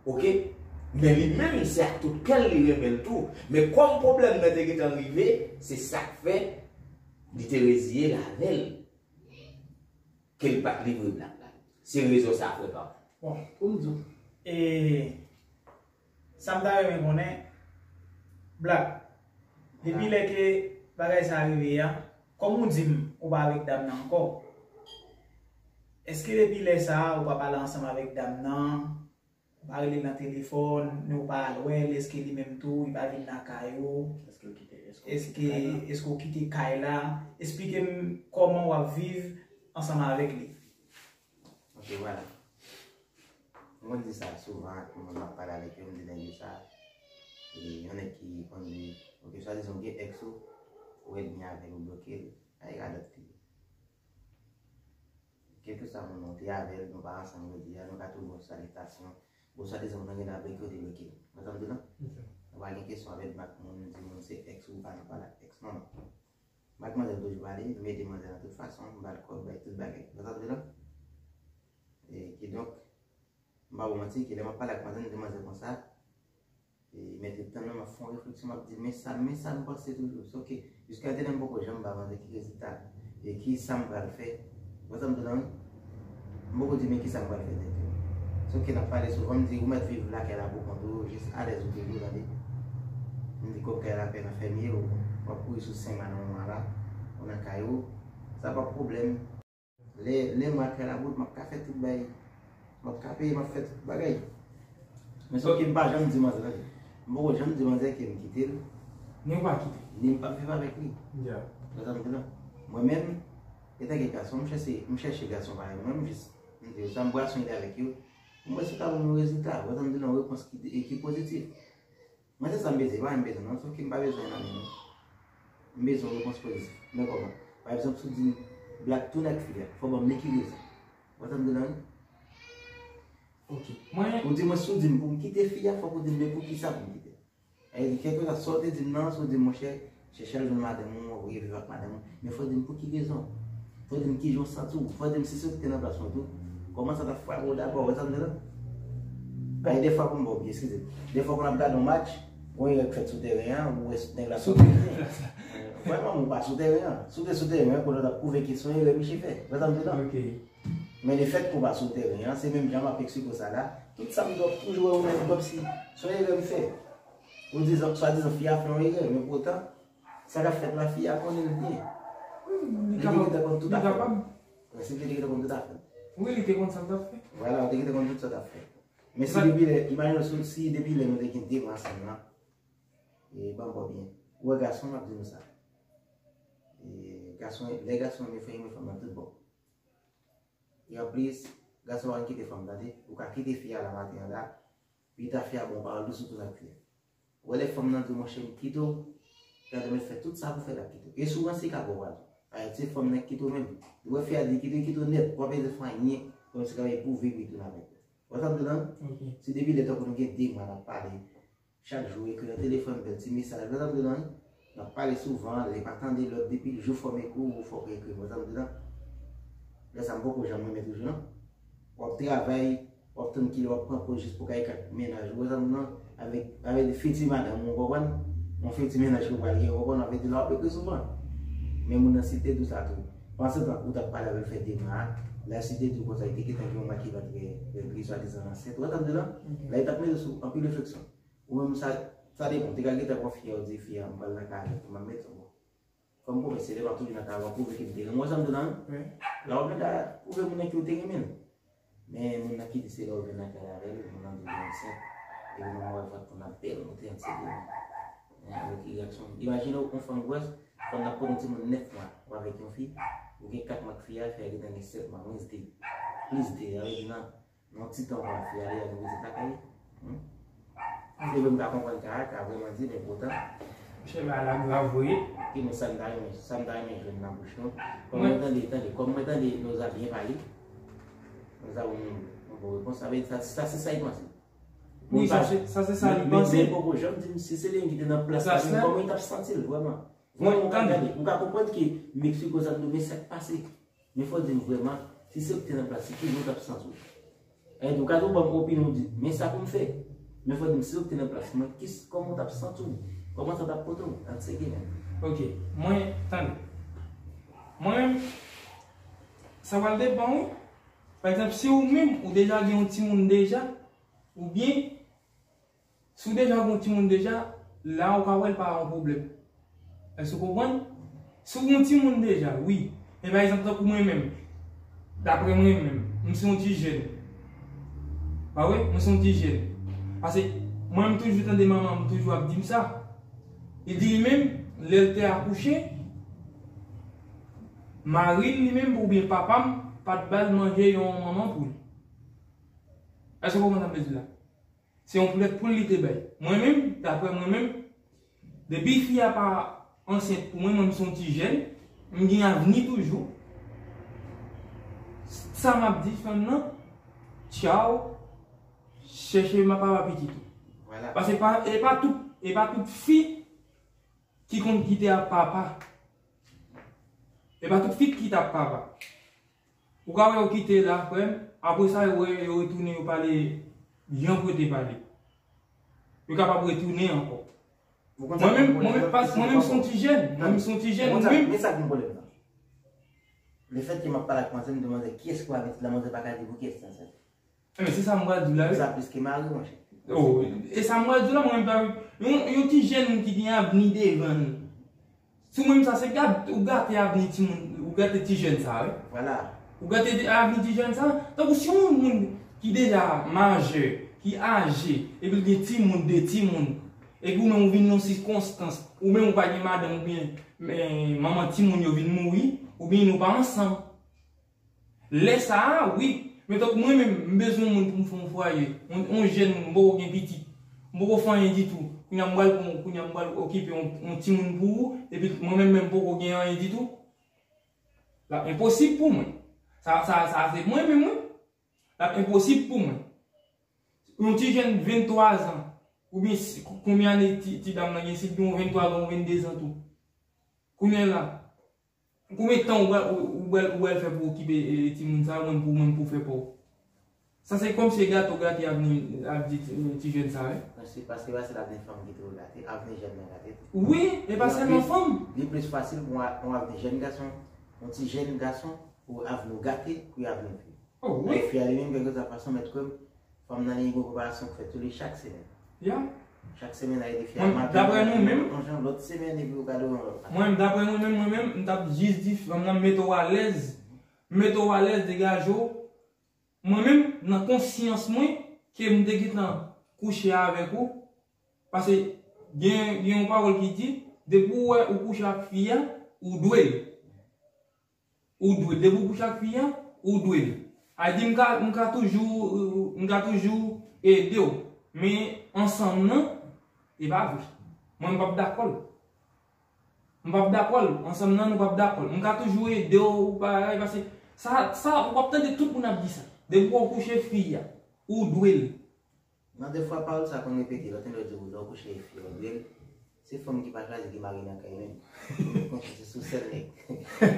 Oke? Men li menm, se ak tout kè l li renmen l tou. Men kòm pwoblèm nan te gentan rive, se sa k fè li te reziye l avè l. Ke l pa t livre Black la. Se rezon sa, frè pa m. Bon, pou m di w, e, sa m ta renmen konnen, Black, depi lè ke bagay sa rive a, kòm ou di m, ou pa avèk dam nan ankò, èske depi lè sa a, ou pa pale ansanm avèk dam nan, ou pa rele l nan telefòn, ni ou pa al wè l, èske li menm tou, li pa vin lakay ou? Èske, èske ou kite kay la? Esplike m kòman w ap viv ansanm avèk li. Ok, vwala. Mwen di sa souvan ak moun m ap pale avèk yo, m di nèg yo sa. E yon nèg ki konn di, ok, swadizan w gen èks ou, ou ènmi avè l, ou bloke l. Ay, radòt li ye. Kèlkeswa moun nou te avè l, nou pa ansanm jodi a, nou ka tou ba w salitasyon. Bon, swadizan moun nan gen dwa bloke w, te bloke l. Ou konprann sa m di la? Nou pa gen kesyon avè m ak moun, di moun se èks ou pa nan pale ak èks. Non, non. M ak manzè toujou pale, m ede manzè nan tout fason, m ba l kòb, bay tout bagay. Ou konprann sa m di la? E kidonk, m pa ba w manti, ke lè m ap pale ak manzè, m di manzè konsa, e, mete tan nan, m ap fè yon refleksyon, m ap di, men sa, men sa m panse toujou. Sòf ke, jiska kounye a m poko janm ba manzè ki rezilta, e ki sa m pral fè. Ou konprann sa m di la, wi? M poko di, men ki sa m pral fè tèt yo. Sòf ke n ap pale souvan, m di, ou mèt viv lakay la pou kont ou, jis alèz ou toujou, tande. M di, kòm kay la pè nan fèmye, ou, w ap kouri sou senk mwa nan moman la, ou nan kay ou, sa pa pwoblèm. Lè, lè mwen ak kay la bout, m ap ka fè tout bagay. M ap ka peye, m ap fè tout bagay. Men sòf ke m pa janm di manzè, tande. M poko janm di manzè ke m kite l. Ni w pa kite. Ni m p ap viv avèk li. Ya. Ou konprann sa m di la? Mwen menm, etanke gason, m chèche, m chèche gason parèy mwen, m jis, m di yo sa, m pral sonje avèk yo. Pou m wè si yo ka ban m yon rezilta. Ou konprann sa m di la? Yon repons ki, ki pozitif. Mwen, se sa m bezwen, pa m bezwen non, sòf ke m pa bezwen nan men nou. M bezwen yon repons pozitif. Men kòman? Pa egzanp, si w di m, Black, tounen ak fi a, fò w ban m men ki rezon. Ou konprann sa m di la, wi? Ok. Mwen, ou di mwen, si w di m pou m kite fi a, fòk ou di m men poukisa pou m kite l. Sa vle di, kèlkeswa sa w te di m nan, si w di m, monchè, chèche al jwenn madanm ou, ou rive viv ak madanm ou, men fò w di m pou ki rezon. Fò w di m kijan w santi w. Fò w di m si se ou ki te nan plas mwen tou, kòman sa t ap frape w dabò. Ou wè sa m di la? Paske defwa pou m ba w byen, eskize m. Defwa, kon n ap gade yon match, gon erè k fèt sou teren an, ou wè nèg la sou teren an. Vrèman, ou pa sou teren an. Si w te sou teren an, kounye a w t ap pwouve ke se yon erè misye fè. Ou wè sa m di la? Ok. Men lefètke w pa sou teren an, se menm jan m ap eksplike w sa la. Tout sa m di w ap toujou wè ou nan hip-hop si se yon erè m fè. Ou di, swadizan fi a fè yon erè, men poutan, sa k ap fèt la, fi a konnen l byen. Li te gentan konn tout afè l. Prensip li te gentan konn tout afè l. Wi, li te konn sa l t ap fè. Vwala, li te gentan konn tout sa l t ap fè. Men si depi lè, imajine w si, si depi lè nou te gen de mwa ansanm nan, e ban m ba w byen. Ou wè gason, m ap di nou sa. E gason, lè gason renmen fanm, renmen fanm nan tout bon. E anplis, gason pa konn kite fanm, tande. Ou ka kite fi a la maten an la, pita fi a ba w yon pawòl dous, ou tounen ak fi a. Ou wè lè fanm nan di w, monchè, m kite w, gason mèt fè tout sa pou fè l ap kite w. E souvan, se ka ba w pawòl. Ayè, se fanm nan ki kite w menm. Ou wè fi a di kite w, kite w nèt, w pa bezwen fè anyen, kòmsi w ka epwouve pou w tounen avèk li. Ou wè sa m di la? Ok. Si depi lè tankou nou gen de mwa n ap pale, chak jou, ekri nan telefòn, bèl ti mesaj. Ou wè sa m di la, wi? N ap pale souvan, li pa tande lòt, depi jou fò m ekri w, fòk ou ekri m. Ou wè sa m di la? Lè sa m poko janm renmen toujou, non. W ap travay, w ap tann kilè w ap pran poz jis pou w ka ekri ak mennaj ou. Ou wè sa m di la? Avèk, avèk fiti madanm ou, w konprann? Yon fiti mennaj ke w pral gen, w konprann? Avèk li la w ap ekri souvan. Men moun nan si te di w sa tou, pandan se tan ou t ap pale avè l fè de mwa a, lè si te di w konsa, li te gentan gen yon mwa ki pa t gen, li swadizan ansent. Ou wè sa m di w la? Lè li t ap mete sou anpil refleksyon. Ou menm sa, sa depann. Ou te ka gentan pran fi a, ou di fi a, "M pral nan kay avè l, m ap mete w." Kòm pwomès, se lè m ap toujou nan kay, w ap pwouve ke m te renmen w, sa m di w la, wi. Lè w ap vin la, pwouve moun nan ke w te renmen l. Men moun nan ki di se lè w vin nan kay avè l, moun nan di li ansent. Epi nou wè fòk moun nan bèl, nou te ansent. Men avèk reyaksyon. Imajine w, yon fanm gwòs, fanm nan pote yon timoun nèf mwa, ou avèk yon fi, ou gen kat mwa ak fi a, fi a gentan gen sèt mwa, mwens de, plis de, sa vle di nan, nan yon ti tan w pral fi a, li a gen vizit lakay li. Hmm? Se vre m ka konprann ka a, ka vrèman di, men poutan. Monchè, bagay la grav vre. Ki men sa m ta renmen, sa m ta renmen jwenn nan bouch nou. Kòm mwen tande, tande, kòm mwen tande Noza byen pale, Noza ban nou yon bon repons. Sa vle di sa, sa se sa li panse. Wi, sa se, sa se sa li panse. Men, men, men poko janm di m si se li menm ki te nan plas la, men kòman li t ap santi l vrèman. Vrèman, ou ka gade, ou ka konprann ke Meksiko sa nou, men sa k pase. Men fò w di m vrèman, si se ou ki te nan plas li, kijan w t ap santi w? Sa vle di, ou ka toujou ban m opinyon, w di, men sa pou m fè. Men fò w di m, si ou ki te nan plas mwen, kis-, kòman w t ap santi w? Kòman sa t ap pote w? Ann sege menm. Ok, mwen, tande. Mwen menm, sa pral depann, wi. Pa egzanp, si ou menm, ou deja gen yon timoun deja, oubyen, si w deja gen yon timoun deja, la ou ka wè l pa yon pwoblèm. Èske w konprann? Si w gen yon timoun deja, wi. Men pa egzanp, tankou mwen menm, daprè mwen menm, m se yon ti jèn. Pa vre? Mwen se yon ti jèn. Paske mwen, m toujou tande manman m toujou ap di m sa. Li di li menm, lè l te akouche, mari l li menm, oubyen papa m, pa t ba l manje yon manman poul. Èske w konprann sa m vle di la? Se yon poulèt poul li te bay. Mwen menm, daprè mwen menm, depi fi a pa ansent pou mwen, mwen m se yon ti jèn, m gen avni toujou. Sa m ap di fanm nan, tchaw, chèche ma papa pitit ou. Vwala. Paske pa, e pa tout, e pa tout fi ki konn kite ap papa. E pa tout fi ki t ap papa. Ou ka wè yo kite la, frè m, apre sa, yo wè, yo retounen, yo pale jan pou yo te pale. Yo kapab retounen ankò. Mwen menm, mwen menm, pas, mwen menm se yon ti jèn. Mwen menm se yon ti jèn, mwen menm. Men sa ki gen pwoblèm nan. Lefètke m ap pale ak manzè, m di manzè, "Kiyès ki pral pitit la?" Manzè pa ka di pou kiyès li ansent. Enben, se sa m pral di w la, wi. Sa plis ke mari, monchè. Oh, e sa m pral di w la, mwen menm, yon, yon ti jèn ki gen avni devan l. Si w menm sa, se gad, ou gate avni timoun, ou gate ti jèn sa, wi. Vwala. Ou gate de, avni ti jèn sa. Tankou si yon moun ki deja majè, ki aje, epi l gen timoun, de timoun, epi ou menm ou vin nan yon sikonstans, ou menm ou pa gen madanm oubyen, men, manman timoun yo vin mouri, oubyen nou pa ansanm. Lè sa a, wi. Men tankou mwen menm, m bezwen yon moun pou m fè yon fwaye. Yon, yon jèn moun, m poko gen pitit. M poko fè anyen ditou. Kounye a m pral pran, kounye a m pral okipe yon, yon timoun pou ou, epi mwen menm, menm m poko gen anyen ditou. L ap enposib pou mwen. Sa, sa, sa se mwen menm, wi. L ap enposib pou mwen. Yon ti jèn venntwa zan, oubyen si, konbyen ane ti, ti dam nan gen, si l gen yon venntwa zan, yon venndezan tou. Kounye a la, Konbyen tan ou pral, ou, ou pral, ou pral fè pou okipe, e, timoun sa yo, menm pou, menm pou fè pa w? Sa se kòmsi e gato gate avni, avni ti, ti jèn sa yo, wi. Paske, paske, paske l avni fanm ki twò gate, avni jèn nan gate tou. Wi, e pa sèlman fanm. Li plis fasil pou yon, yon avni jèn gason, yon ti jèn gason, pou avni w gate, pou avni fi. Oh, wi. Fi a li menm, kèlkeswa fason, mèt kwè m, fanm nan li gen preparasyon k fèt sou li chak semèn. Ya. Chak semèn, a ede fi a makiye, daprè nou menm, yon jan, lòt semèn, epi ou gade yon lòt fason. Mwen, daprè mwen menm, mwen menm, m t ap jis di fanm nan mete w alèz. Mete w alèz, degaje w. Mwen menm, nan konsyans mwen, ke m te gentan kouche avèk ou, paske gen, gen yon pawòl ki di, depi w wè ou kouche ak fi a, ou dwe l. Ou dwe l. Depi w kouche ak fi a, ou dwe l. Sa vle di m ka, m ka toujou, m ka toujou ede w. Men ansanm nan, e pa vre. Mwen, m p ap dakò l. M p ap dakò l. Ansanm nan, nou p ap dakò l. M ka toujou ede w, bagay, paske sa, sa, w ap tande tout moun ap di sa. Depi w kouche fi a, ou dwe l. Nan de fwa pawòl sa konn repete, lòt nèg yo di w lè w kouche fi w dwe l, se fanm ki pa chwazi gen mari nan kay menm. Ou met konsyans se sou sèl nèg.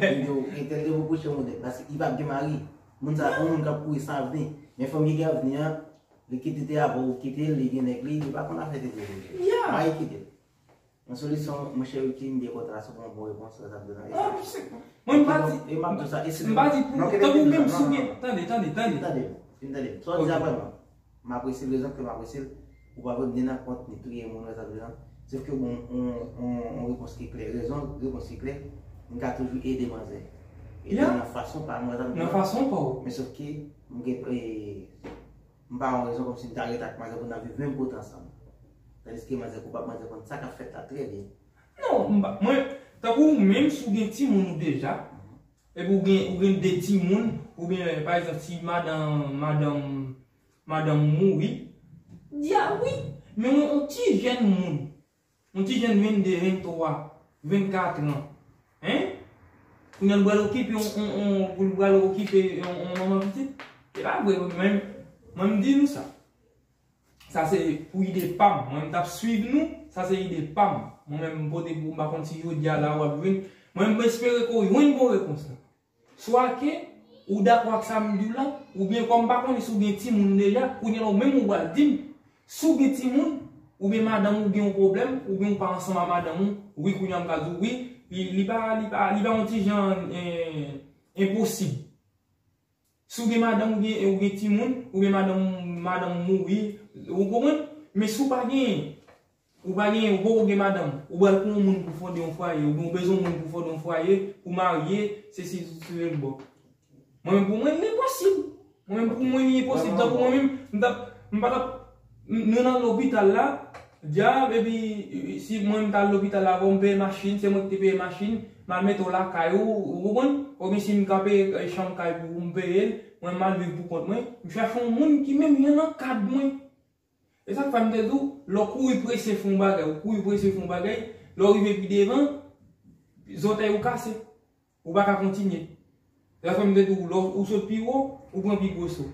Li di w, entèl depi w kouche yon nèg, paske li p ap gen mari. Moun sa, yon moun k ap kouri san avni. Men fanm ki gen avni an, li kite te avè w, ou kite l, li gen nèg li, li pa konn afè tete li. Ya. Mari kite l. Yon solisyon, monchè Wilky, m byen kontan si w pran bon repons sa w t ap di la. E sa. Mwen, m pa di, e m ap di sa, e si m pa di pou, tankou menm si w gen, tande, tande, tande. Tande, fin tande. Sa w di a vrèman, m apresye l, rezon ke m apresye l, ou pa vle m ni nan kont, ni touye moun, sa w di la. Sèf ke bon, on, on, on repons ki klè, rezon, repons ki klè, m ka toujou ede manzè. Ede nan fason pa mwen, sa w di la. Nan fason pa w. Men sèf ke, m gen, e, m pa yon rezon kòmsi m ta ret ak manzè pou n ap viv menm kote ansanm. Tandiske manzè koupab, manzè konn sa k ap fèt la trè byen. Non, m pa, mwen, tankou ou menm, si w gen timoun ou deja, epi ou gen, ou gen de timoun, oubyen, pa egzanp, si madanm, madanm, madanm ou mouri, di a wi, men yon, yon ti jèn moun, yon ti jèn vennde, venntwa, vennkat an, hein? Kounye a l pral okipe yon, yon, yon, pou l pral okipe yon, yon manman pitit? Se pa vre, mwen, mwen, m di nou sa. Sa se pou ide pa m. Mwen, m t ap swiv nou. Sa se ide pa m. Mwen menm, m pote pou, m pa konn si jodi a la w ap jwenn. Mwen, m espere ke w jwenn bon repons la. Swa ke ou dakò ak sa m di w la, oubyen kòm m pa konnen si w gen timoun deja, kounye a la ou menm ou pral di m, si w gen timoun, oubyen madanm ou gen yon pwoblèm, oubyen ou pa ansanm ak madanm ou, wi, kounye a m ka di w wi, li, li pa, li pa, li pa yon ti jan, eh, enposib. Si w gen madanm, ou gen, ou gen timoun, oubyen madanm, madanm ou mouri, ou konprann? Men si w pa gen, ou pa gen, ou poko gen madanm, ou pral pran yon moun pou fonde yon fwaye, oubyen ou bezwen yon moun pou fonde yon fwaye, pou marye, sesi, sesi, bon. Mwen menm pou mwen, li enposib. Mwen menm pou mwen, li enposib. Tankou mwen menm, m t ap, m pa t ap, m, nou nan lopital la, Djab, epi si mwen m t al lopital avè w, m peye machin, se mwen ki te peye machin, m al mete w lakay ou, ou konprann? Oubyen si m ka peye, eh, chanm kay pou ou, m peye l, mwen m al viv pou kont mwen, m chache yon moun ki menm jan nan kad mwen. E sa k fè m te di w, lè w kouri prese fè yon bagay, ou kouri prese fè yon bagay, lè w rive pi devan, zòtèy ou kase. Ou pa ka kontinye. Se sa fè m te di w, lè w sot pi wo, ou pran pi gwo so.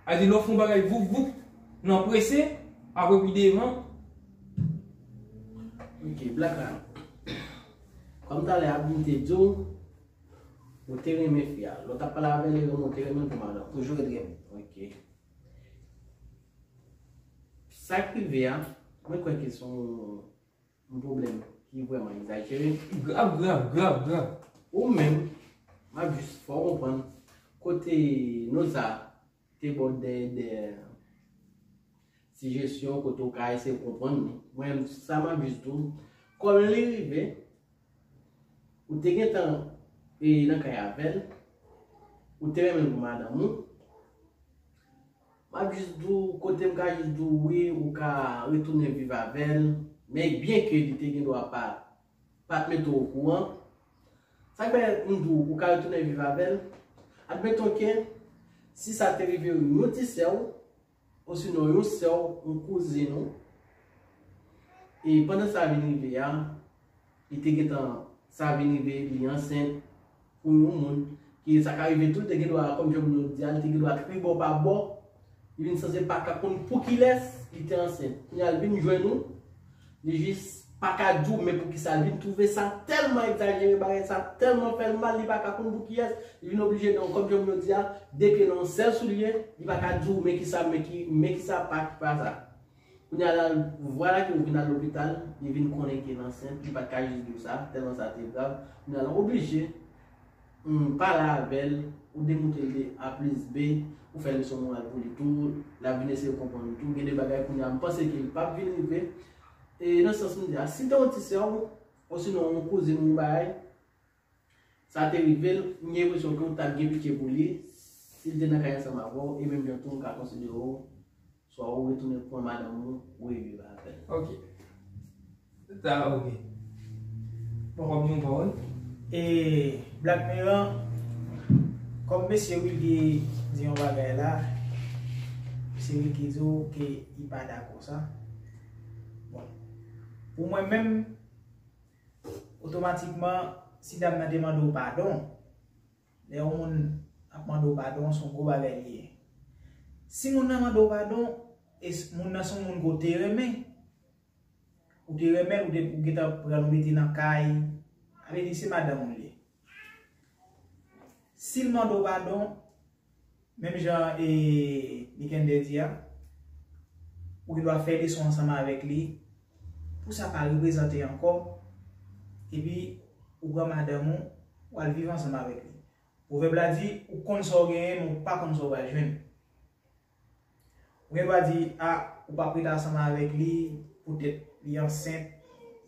A di, lè w fè yon bagay voup, voup, nan prese, apre pi devan. Ok, Black la. Kòm talè a, m te di w, ou te renmen fi a. Lè w t ap pale avè l, ou te renmen l pou madanm. Toujou ret renmen. Ok. Sa k rive a, mwen kwè ke se yon yon pwoblèm ki vrèman egzajere. Grav, grav, grav, grav. Ou menm, m ap jis fè w konprann kote Noza te ba w de, de sijesyon, kote w ka eseye konprann li. Mwen, sa m ap jis di w, kòm li rive, ou te gentan e, nan kay avè l, ou te renmen l pou madanm ou, M ap jis di w, kote m ka jis di w, wi, ou ka retounen viv avè l, men byenke li te gen dwa pa, pa t mete w okouran. Sa k fè m di w, ou ka retounen viv avè l? Admeton ke, si sa te rive yon ti sè w, osinon yon sè w, yon kouzin ou, e pandan sa vin rive a, li te gentan, sa vin rive, li ansent pou yon moun, ki sa ka rive tou, li te gen dwa, kòm jan moun yo di a, li te gen dwa tribò pa bò, li vin sanse pa ka konn pou kilès li te ansent. Kounye a, li vin jwenn ou, li jis pa ka di w, men poukisa, li vin twouve sa tèlman egzajere, bagay sa tèlman fè l mal, li pa ka konn pou kiyès, li vin oblije, donk, kòm jan moun yo di a, de pye nan yon sèl soulye, li pa ka di w, men kisa, men ki, men kisa pa, ki pa sa. Kounye a la, vwala ke ou vin al lopital, li vin konnen ke l ansent, li pa t ka jis di w sa, tèlman sa te grav. Kounye a la, ou oblije, hmm, pale avè l, ou demontre l de A plis B, ou fè leson moral pou li tou, l ap vin eseye konprann ou tou. Gen de bagay kounye a, m panse ke l p ap vin rive. E nan sans m di a, si te yon ti sè w, osinon yon kouzin ou yon bagay, sa te rive l, m gen enpresyon ke w t ap gen pitye pou li, si l te nan kay ansanm avè w, e menm jan tou, m ka konsidere w, swa ou retounen pran madanm ou, ou reviv avè l. Ok. Sa, ok. Bon, w ap di yon pawòl? E, Black Mirror, kòm mesye Wilky di yon bagay la, mesye Wilky di w ke li pa dakò sa. Bon, pou mwen menm, otomatikman, si dam nan te mande w padon, lè yon moun ap mande w padon, se yon gwo bagay li ye. Si moun nan mande w padon, e s-, moun nan se yon moun ke w te renmen, ou te renmen l, ou te, ou gentan pran l, ou mete nan kay, sa vle di se madanm ou li ye. Si l mande w padon, menm jan, e, Nickenday di a, ou gen dwa fè leson ansanm avèk li, pou sa pa reprezante ankò, epi ou pran madanm ou, w al viv ansanm avèk li. Pwovèb la di, ou konn sa w genyen, men ou pa konn sa w pral jwenn. Ou gen dwa di, a, ou p ap ret ansanm avèk li poutèt li ansent,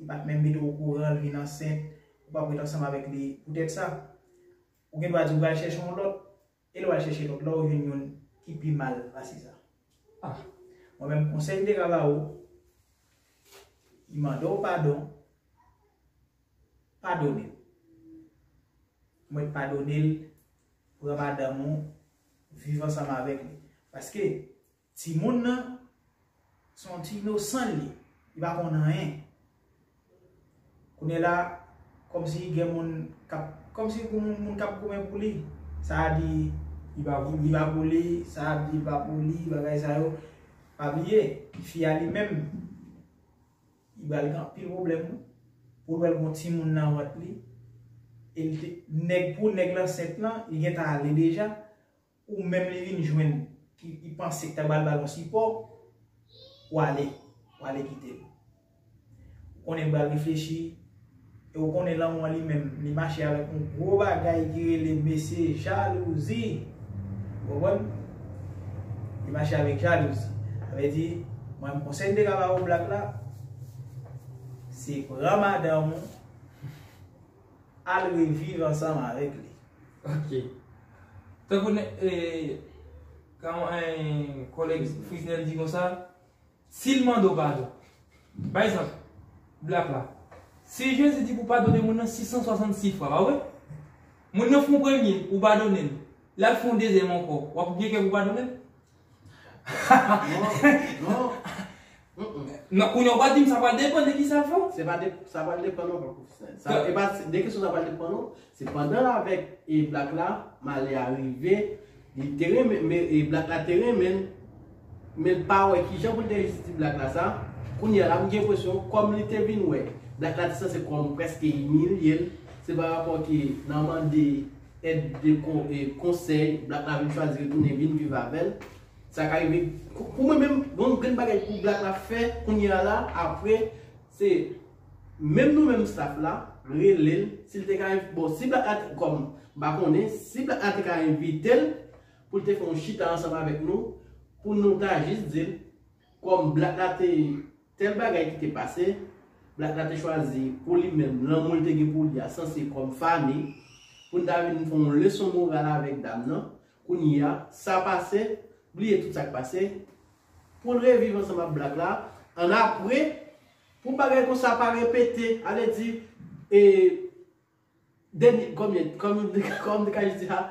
li pa t menm mete w okouran l vin ansent, ou p ap ret ansanm avèk li poutèt sa. Ou gen dwa di ou pral chèche yon lòt, e lè w al chèche lòt la, ou jwenn youn ki pi mal pase sa. Ah. Mwen menm, konsèy m te ka ba ou, li mande w padon, padone l. Mwen padone l, pran madanm ou, viv ansanm avèk li. Paske timoun nan, se yon ti inosan li ye. Li pa konn anyen. Kounye la, kòmsi gen moun k ap, kòmsi pou moun, moun k ap goumen pou li. Sa a di li pa pou li, li pa pou li, sa a di li pa pou li, bagay sa yo. Pa bliye, fi a li menm, li pral gen anpil pwoblèm, wi. Pou l wè l gen yon timoun nan vant li, e l te, nèg, pou nèg la ansent lan, li gentan ale deja, ou menm li vin jwenn, ki, li panse k ta pral ba l yon sipò, w ale, w ale kite l. Ou konnen l pral reflechi, e ou konnen lanmou an li menm, li mache avèk yon gwo bagay ki rele mesye jalouzi. Ou konprann? Li mache avèk jalouzi. Sa vle di, mwen, konsèy m te ka ba ou, Black la, se pran madanm ou, al reviv ansanm avèk li. Ok. Tankou nè, e, kòman, e, kòlèg Frisnel di konsa, si l mande w padon, pa egzanp, Black la, si Jezi di pou padone moun nan sis san swasannsis fwa, pa vre? Moun nan fè yon premye, ou padone l. L al fè yon dezyèm ankò, w ap gen kè pou padone l? Non, non. Mm-mm. Non, kounye a w pral di m sa pral depann de kisa l fè w. Se pa de, sa pral depann ankò, pwofesè. Sa, e pa de kesyon sa pral depann, non. Se pandan l avèk e Black la, malè a rive, li te renmen, men e Black la te renmen l, men l pa wè kijan pou l te jistifye Black la sa. Kounye a la, m gen enpresyon, kòm li te vin wè Black la te sanse kòm prèske imilye l, se pa rapò ke nan mande èd de kon-, e konsèy, Black la vin chwazi retounen vin viv avè l. Sa ka rive, pou, pou mwen menm, bon, grenn bagay pou Black la fè, kounye a la, apre, se menm nou menm staff la, rele l, si l te ka, bon, si Black la, kòm, m pa konnen, si Black la te ka envite l, pou l te fè yon chita ansanm avèk nou, pou nou ta jis di l, kòm Black la te, tèl bagay ki te pase, Black la te chwazi pou li menm, lanmou l te gen pou li a, sanse kòm fanmi, pou n ta vin fè yon leson moral avèk dam nan, kounye a, sa pase, bliye tout sa k pase, pou l reviv ansanm ak Black la, annapre, pou bagay konsa pa repete, ale di, e, dènye, konbyen, kòm, kòm te ka jis di a,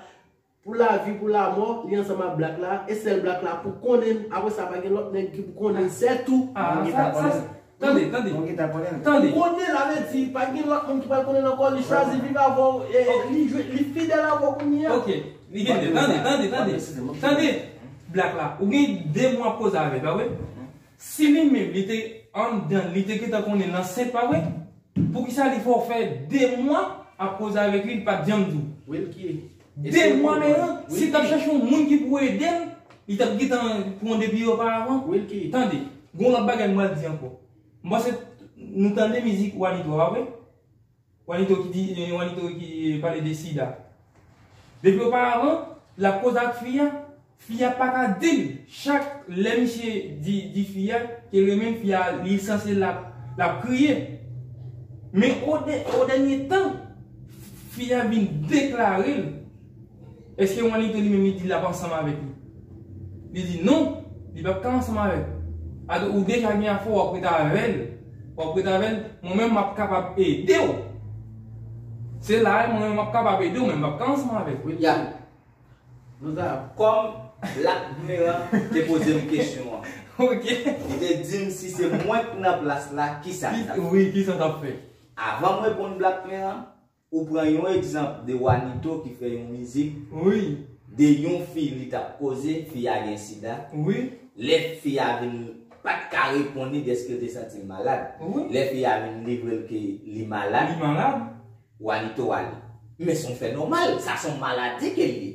pou lavi, pou lamò, li ansanm ak Black la, e sèl Black la pou konnen l, apre sa, pa gen lòt nèg ki pou konnen l, sètou. Ah, sa, sa, tande, tande. Tande. Pou konnen l, ale di, pa gen lòt moun ki pral konnen l ankò, li chwazi viv avè w, e li jwe, li fidèl avè w kounye a. Ok, li gen, tande, tande, tande. Tande, Black la, ou gen de mwa ap koze avè l, pa vre? Si li menm, li te anndan, li te gentan konnen l ansent, pa vre? Poukisa li fè w fè de mwa ap koze avèk li, li pa t janm di w? Wilky. De mwa, men si l t ap chache yon moun ki pou ede l, li t ap gentan pran depi oparavan. Wilky. Tande, gen yon lòt bagay m pral di ankò. M panse nou tande mizik Wanito a, pa vre? Wanito ki di, Wanito ki pale de sida. Depi oparavan, l ap koze ak fi a, fi a pa ka di l. Chak lè misye di, di fi a ke l renmen l, fi a, li sanse l ap, l ap kriye. Men o dè-, o dènye tan, fi a vin deklare l. Èske Wanito li menm li di l ap ansanm avèk li? Li di non, li p ap ka ansanm avèk. Atò, ou deja gen afè w, w ap ret avè l. W ap ret avè l, mwen menm m ap kapab ede w. Se la, mwen menm m ap kapab ede w, men m p ap ka ansanm avèk. Wi, ya. Nou ta. Kòm Black Meran te poze m kesyon an. Ok. Li te di m si se mwen k nan plas la, kisa m t ap fè? Wi, kisa w t ap fè? Avan m reponn Black Meran, ou pran yon egzanp de Wanito ki fè yon mizik, wi, de yon fi li t ap koze, fi a gen sida. Wi. Lè fi a vin pa t ka reponn li dèske l te santi l malad. Wi. Lè fi a vin livre l ke li malad. Li malad. Wanito ale. Men se yon fè nòmal, sa se yon maladi ke l ye.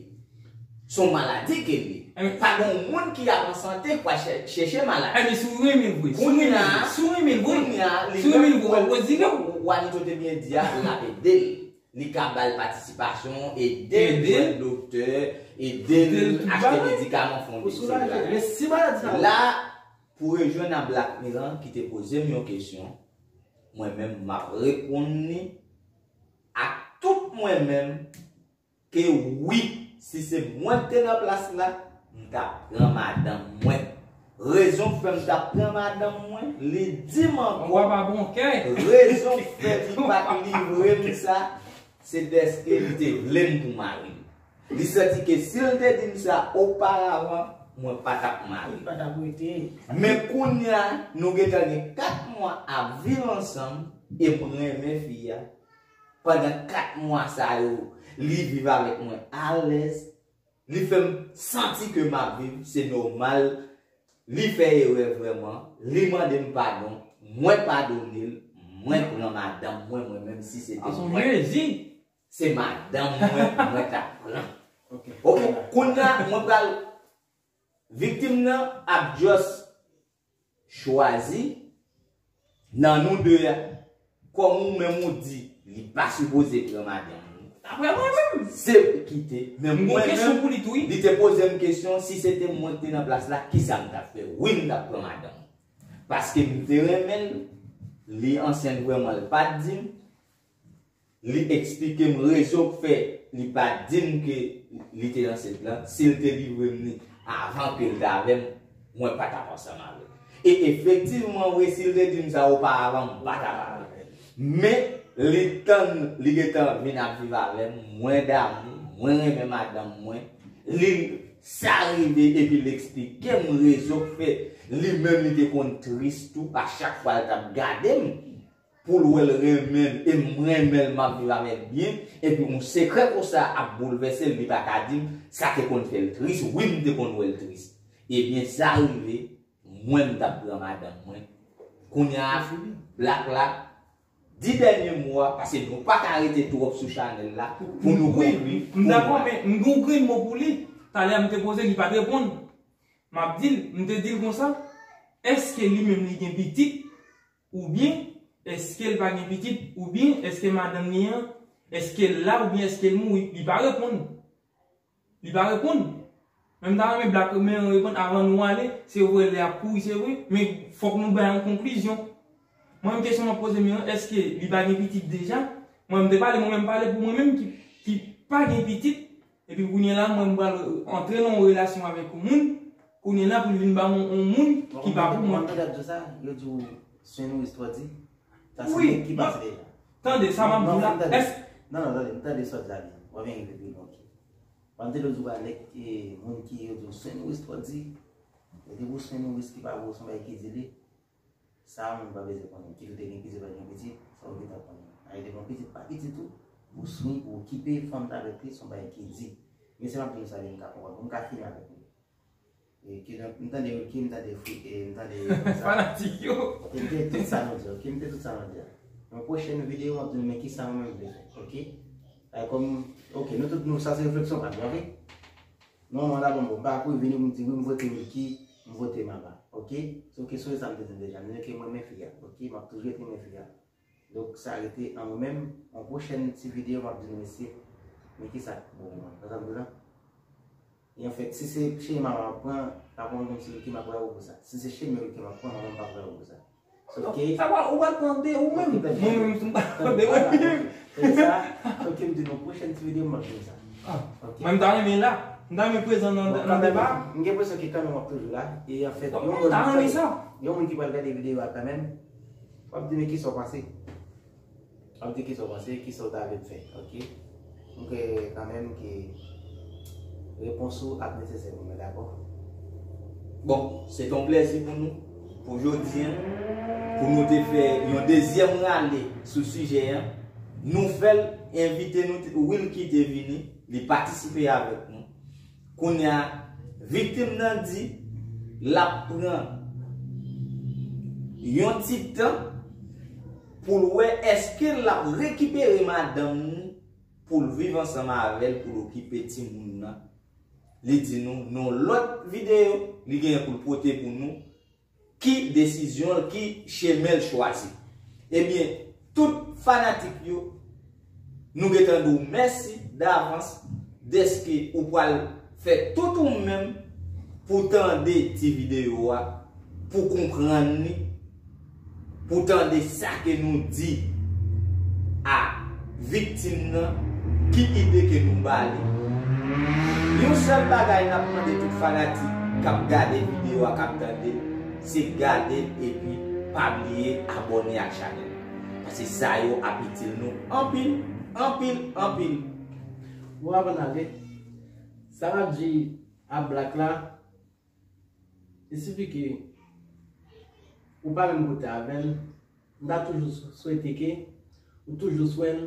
Se yon maladi ke l ye. Pa gen moun ki ap an sante k pral chèche malad. Ebyen, si w renmen l vre, si w renmen l vre, si w renmen l vre, si w renmen l vre, w ap rezire w. Wanito te byen di a, l ap ede l. Li ka ba l patisipasyon, ede l jwenn doktè, ede l achte medikaman, fè yon de sèl bagay. La, pou rejwenn a Black Milan ki te poze m yon kesyon, mwen menm m ap reponn li ak tout mwen menm ke wi, si se mwen k te nan plas la, m t ap pran madanm mwen. Rezon k fè m t ap pran madanm mwen, li di m ankò, rezon k fè li pa t livre m sa, se dèske li te vle m pou mari l. Li santi ke si l te di m sa oparavan, mwen pa t ap mari l. Men kounye a, nou gentan gen kat mwa ap viv ansanm, e m renmen fi a. Pandan kat mwa sa yo, li viv avèk mwen alèz. Li fè m santi ke m ap viv, se nòmal. Li fè erè vrèman, li mande m padon, mwen padone l, mwen pran madanm mwen, mwen menm si se te mwen, se madanm mwen, mwen t ap pran. Ok, kounye a, mwen pral, viktim nan ap just chwazi nan nou de a, kòm ou menm ou di, li pa sipoze pran madanm ou. Daprè mwen menm. Se kite. Men mwen menm, li te poze m kesyon, si se te mwen ki te nan plas la, kisa m t ap fè? Wi, m t ap pran madanm. Paske m te renmen l, li ansent vrèman, li pa t di m. Li eksplike m rezon k fè li pa t di m ke li te ansent lan. Si l te livre m li avan ke l t avè m, mwen pa t ap ansanm avè l. E efektivman vre, si l te di m sa oparavan, m pa t ap avè l. Men, li tann, li gentan vin ap viv avè m, mwen damou, mwen renmen madanm mwen, li, sa rive epi l eksplike m rezon k fè li menm li te konn tris tou a chak fwa l t ap gade m. Pou l wè l renmen l, e m renmen l, m ap viv avè l byen, epi yon sekrè konsa ap boulvèse l, li pa ka di m, sa te konn fè l tris, wi, m te konn wè l tris. Ebyen, sa rive, mwen, m t ap pran madanm mwen. Kounye a, Black la, di dènye mo a, paske nou pa ka rete twòp sou chanèl la, pou nou konkli. M dakò, men m gen yon grenn mo pou li. Talè a m te poze, li pa t reponn. M ap di l, m te di l konsa, èske li menm li gen pitit? Oubyen, èske l pa gen pitit? Oubyen, èske madanm li an, èske l la? Oubyen èske l mouri? Li pa reponn. Li pa reponn. Men m ta renmen Black men reponn avan nou ale. Se vre, lè ap kouri, se vre. Men fòk nou bay yon konklizyon. Mwen menm kesyon m ap poze men an, èske li pa gen pitit deja? Mwen m te pale, mwen menm pale pou mwen menm ki, ki pa gen pitit. Epi kounye a la, mwen m pral antre nan yon relasyon avèk yon moun. Kounye a la, pou l vin ba mwen yon moun ki pa pou mwen. Ou tande ap di sa, yo di w se yon istwa di. Sa se moun ki pase deja. Tande, sa m ap di w la, èske... Non, non, tande, m tande sa w di la byen. W ap vin rive pi lwen, ok. W ap di l ou di w a nèg, e, moun ki yo di w se yon istwa di. E depi w se yon ki pa pou w, se yon bagay ki di li. Sa moun pa bezwen konnen. Ki tou te gen pitit, pa gen pitit, sa ou gentan konnen. Ay te gen pitit, pa pitit tou, ou swen, ou okipe fanm t avèk li, se yon bagay ki di. Mesye m ap di nou sa, li m ka konprann, m ka fini avèk nou. E, ki donk, m tande Wilky, m tande Fri, e, m tande... Fanatik yo. Ok, m te tout sa nou di, ok, m te tout sa nou di a. Nan pwochèn videyo, m ap di nou men kisa mwen menm m vle fè, ok? Ay, kòm, ok, nou tout nou, sa se refleksyon pa m, ok? Non, non, la, bon, bon, m pa kouri vini pou m di, wi, m vote Wilky, m vote Mama, ok? Se yon kesyon sa m te di deja, m di ke mwen renmen fi a, ok? M ap toujou ret renmen fi a. Donk, sa rete an mwen menm, yon pwochèn ti videyo, m ap di nou, mesye, men kisa k bon pou mwen. Sa sa m di la? E anfèt, si se chemen Mama m ap pran, pa pran kòm si Wilky m ap pran ou pou sa. Si se chemen Wilky m ap pran, Mama m pa pran ou pou sa. Sa va, ou pral pran de ou menm. Mwen menm, m pral pran de ou menm. Se sa, ok, m di nou pwochèn ti videyo, m ap di nou sa. Ah, ok. Mwen, m ta renmen la. M ta renmen prezan nan, nan deba. M gen enpresyon ke kanmenm w ap toujou la. E anfèt, yon moun, yon moun ki pral gade videyo a kanmenm, w ap di men kisa w panse. W ap di kisa w panse, kisa w ta vle m fè, ok? M kwè kanmenm ke repons ou ap nesesè pou mwen, dakò? Bon, se te yon plèzi pou nou, pou jodi a, pou nou te fè yon dezyèm rale sou sijè a. Nou fè l, envite nou, Wilky te vini, li patisipe avèk nou. Kounye a, viktim nan di l ap pran yon ti tan pou l wè èske l ap rekipere madanm ni pou l viv ansanm avè l, pou l okipe timoun nan. li di nou nan yon lòt videyo, li genyen pou l pote pou nou ki desizyon l, ki chemen l chwazi. Ebyen, tout fanatik yo, nou gentan di w mèsi davans dèske ou pral fè tout ou menm pou tande ti videyo a, pou konprann li, pou tande sa ke nou di a viktim nan, ki ide ke nou ba li. Yon sèl bagay n ap mande tout fanatik k ap gade videyo a, k ap tande l, se gade l epi pa bliye abòne ak chanèl. Paske sa yo ap itil nou anpil, anpil, anpil. Bon, avan n ale, sa m ap di a Black la, il suffit ke ou pa menm kote avè l, m ta toujou swete ke ou toujou swen l,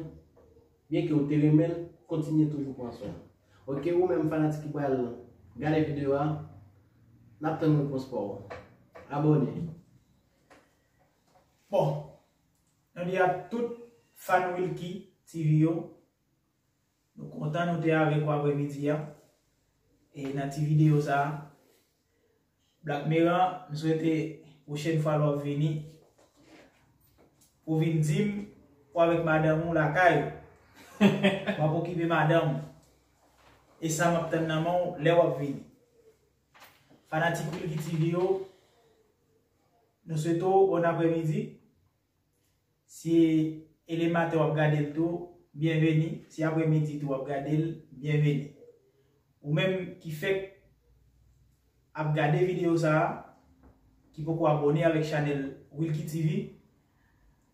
byen ke ou te renmen l, kontinye toujou pran swen l. Ok, ou menm fanatik ki pral gade videyo a, n ap tann repons pa w. Abòne. Bon, nou di a tout fan Wilky T V yo, nou kontan nou te avèk ou aprèmidi a. E nan ti videyo sa a, Black Meran, m swete pwochèn fwa lè w ap vini, ou vin di m ou avèk madanm ou lakay ou. W ap okipe madanm ou. E sa m ap tann nan men w lè w ap vini. Fanatik Wilky T V yo, nou swete w bon aprèmidi. Si e le maten w ap gade l tou, byenveni. Si aprèmidi tou w ap gade l, byenveni. Ou menm ki fèk ap gade videyo sa a, ki poko abòne avèk chanèl Wilky T V,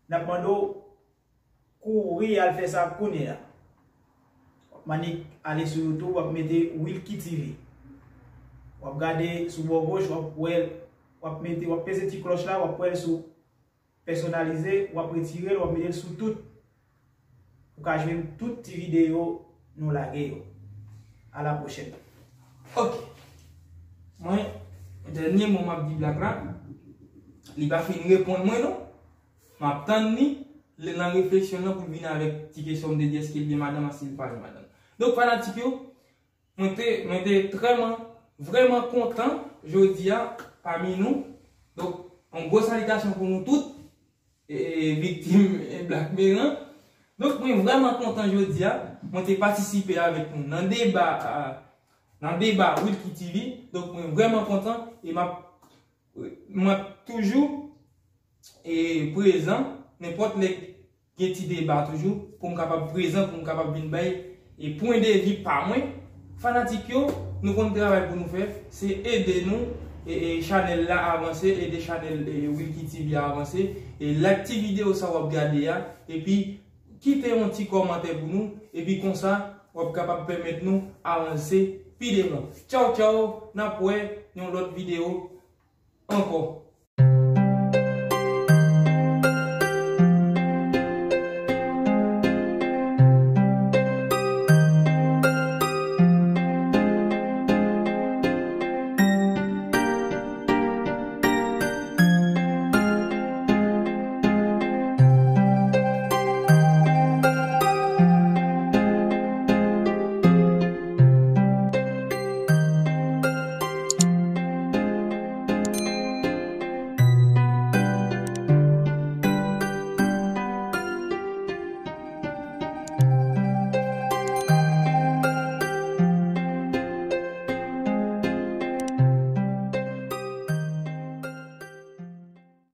n ap mande w kouri al fè sa kounye a. W ap mande ale sou YouTube, w ap mete Wilky T V. W ap gade sou bò goch, w ap wè, w ap mete, w ap peze ti klòch la, w ap wè l sou pèsonalize, w ap retire l, w ap mete l sou tout. Ou ka jwenn tout ti videyo nou lage yo. A la pwochèn. Ok. Mwen, dènye mo m ap di Black la, li pa fin reponn mwen non. M ap tann li, li nan refleksyon nan pou l vin avèk ti kesyon m te di èske l gen madanm, èske l pa gen madanm. Donk fanatik yo, Mwen te, mwen te trèman, vrèman kontan jodi a pami nou. Donk, yon gwo salitasyon pou nou tout, e, e, viktim e Black Meran. Donk, mwen vrèman kontan jodi a. Mwen te patisipe avèk nou nan deba, a, nan deba Wilky T V. Donk, mwen vrèman kontan e m ap, mwen ap toujou e prezan nenpòt lè gen ti deba toujou pou m kapab prezan, pou m kapab vin bay e pwen de vi pa mwen. Fanatik yo, nou konn travay pou nou fè, se ede nou e, e chanèl la avanse, ede chanèl e, Wilky T V a avanse, e like ti videyo sa w ap gade a, epi kite yon ti kòmantè pou nou, epi konsa w ap kapab pèmèt nou avanse pi devan. Tchaw tchaw, n ap wè yon lòt videyo ankò.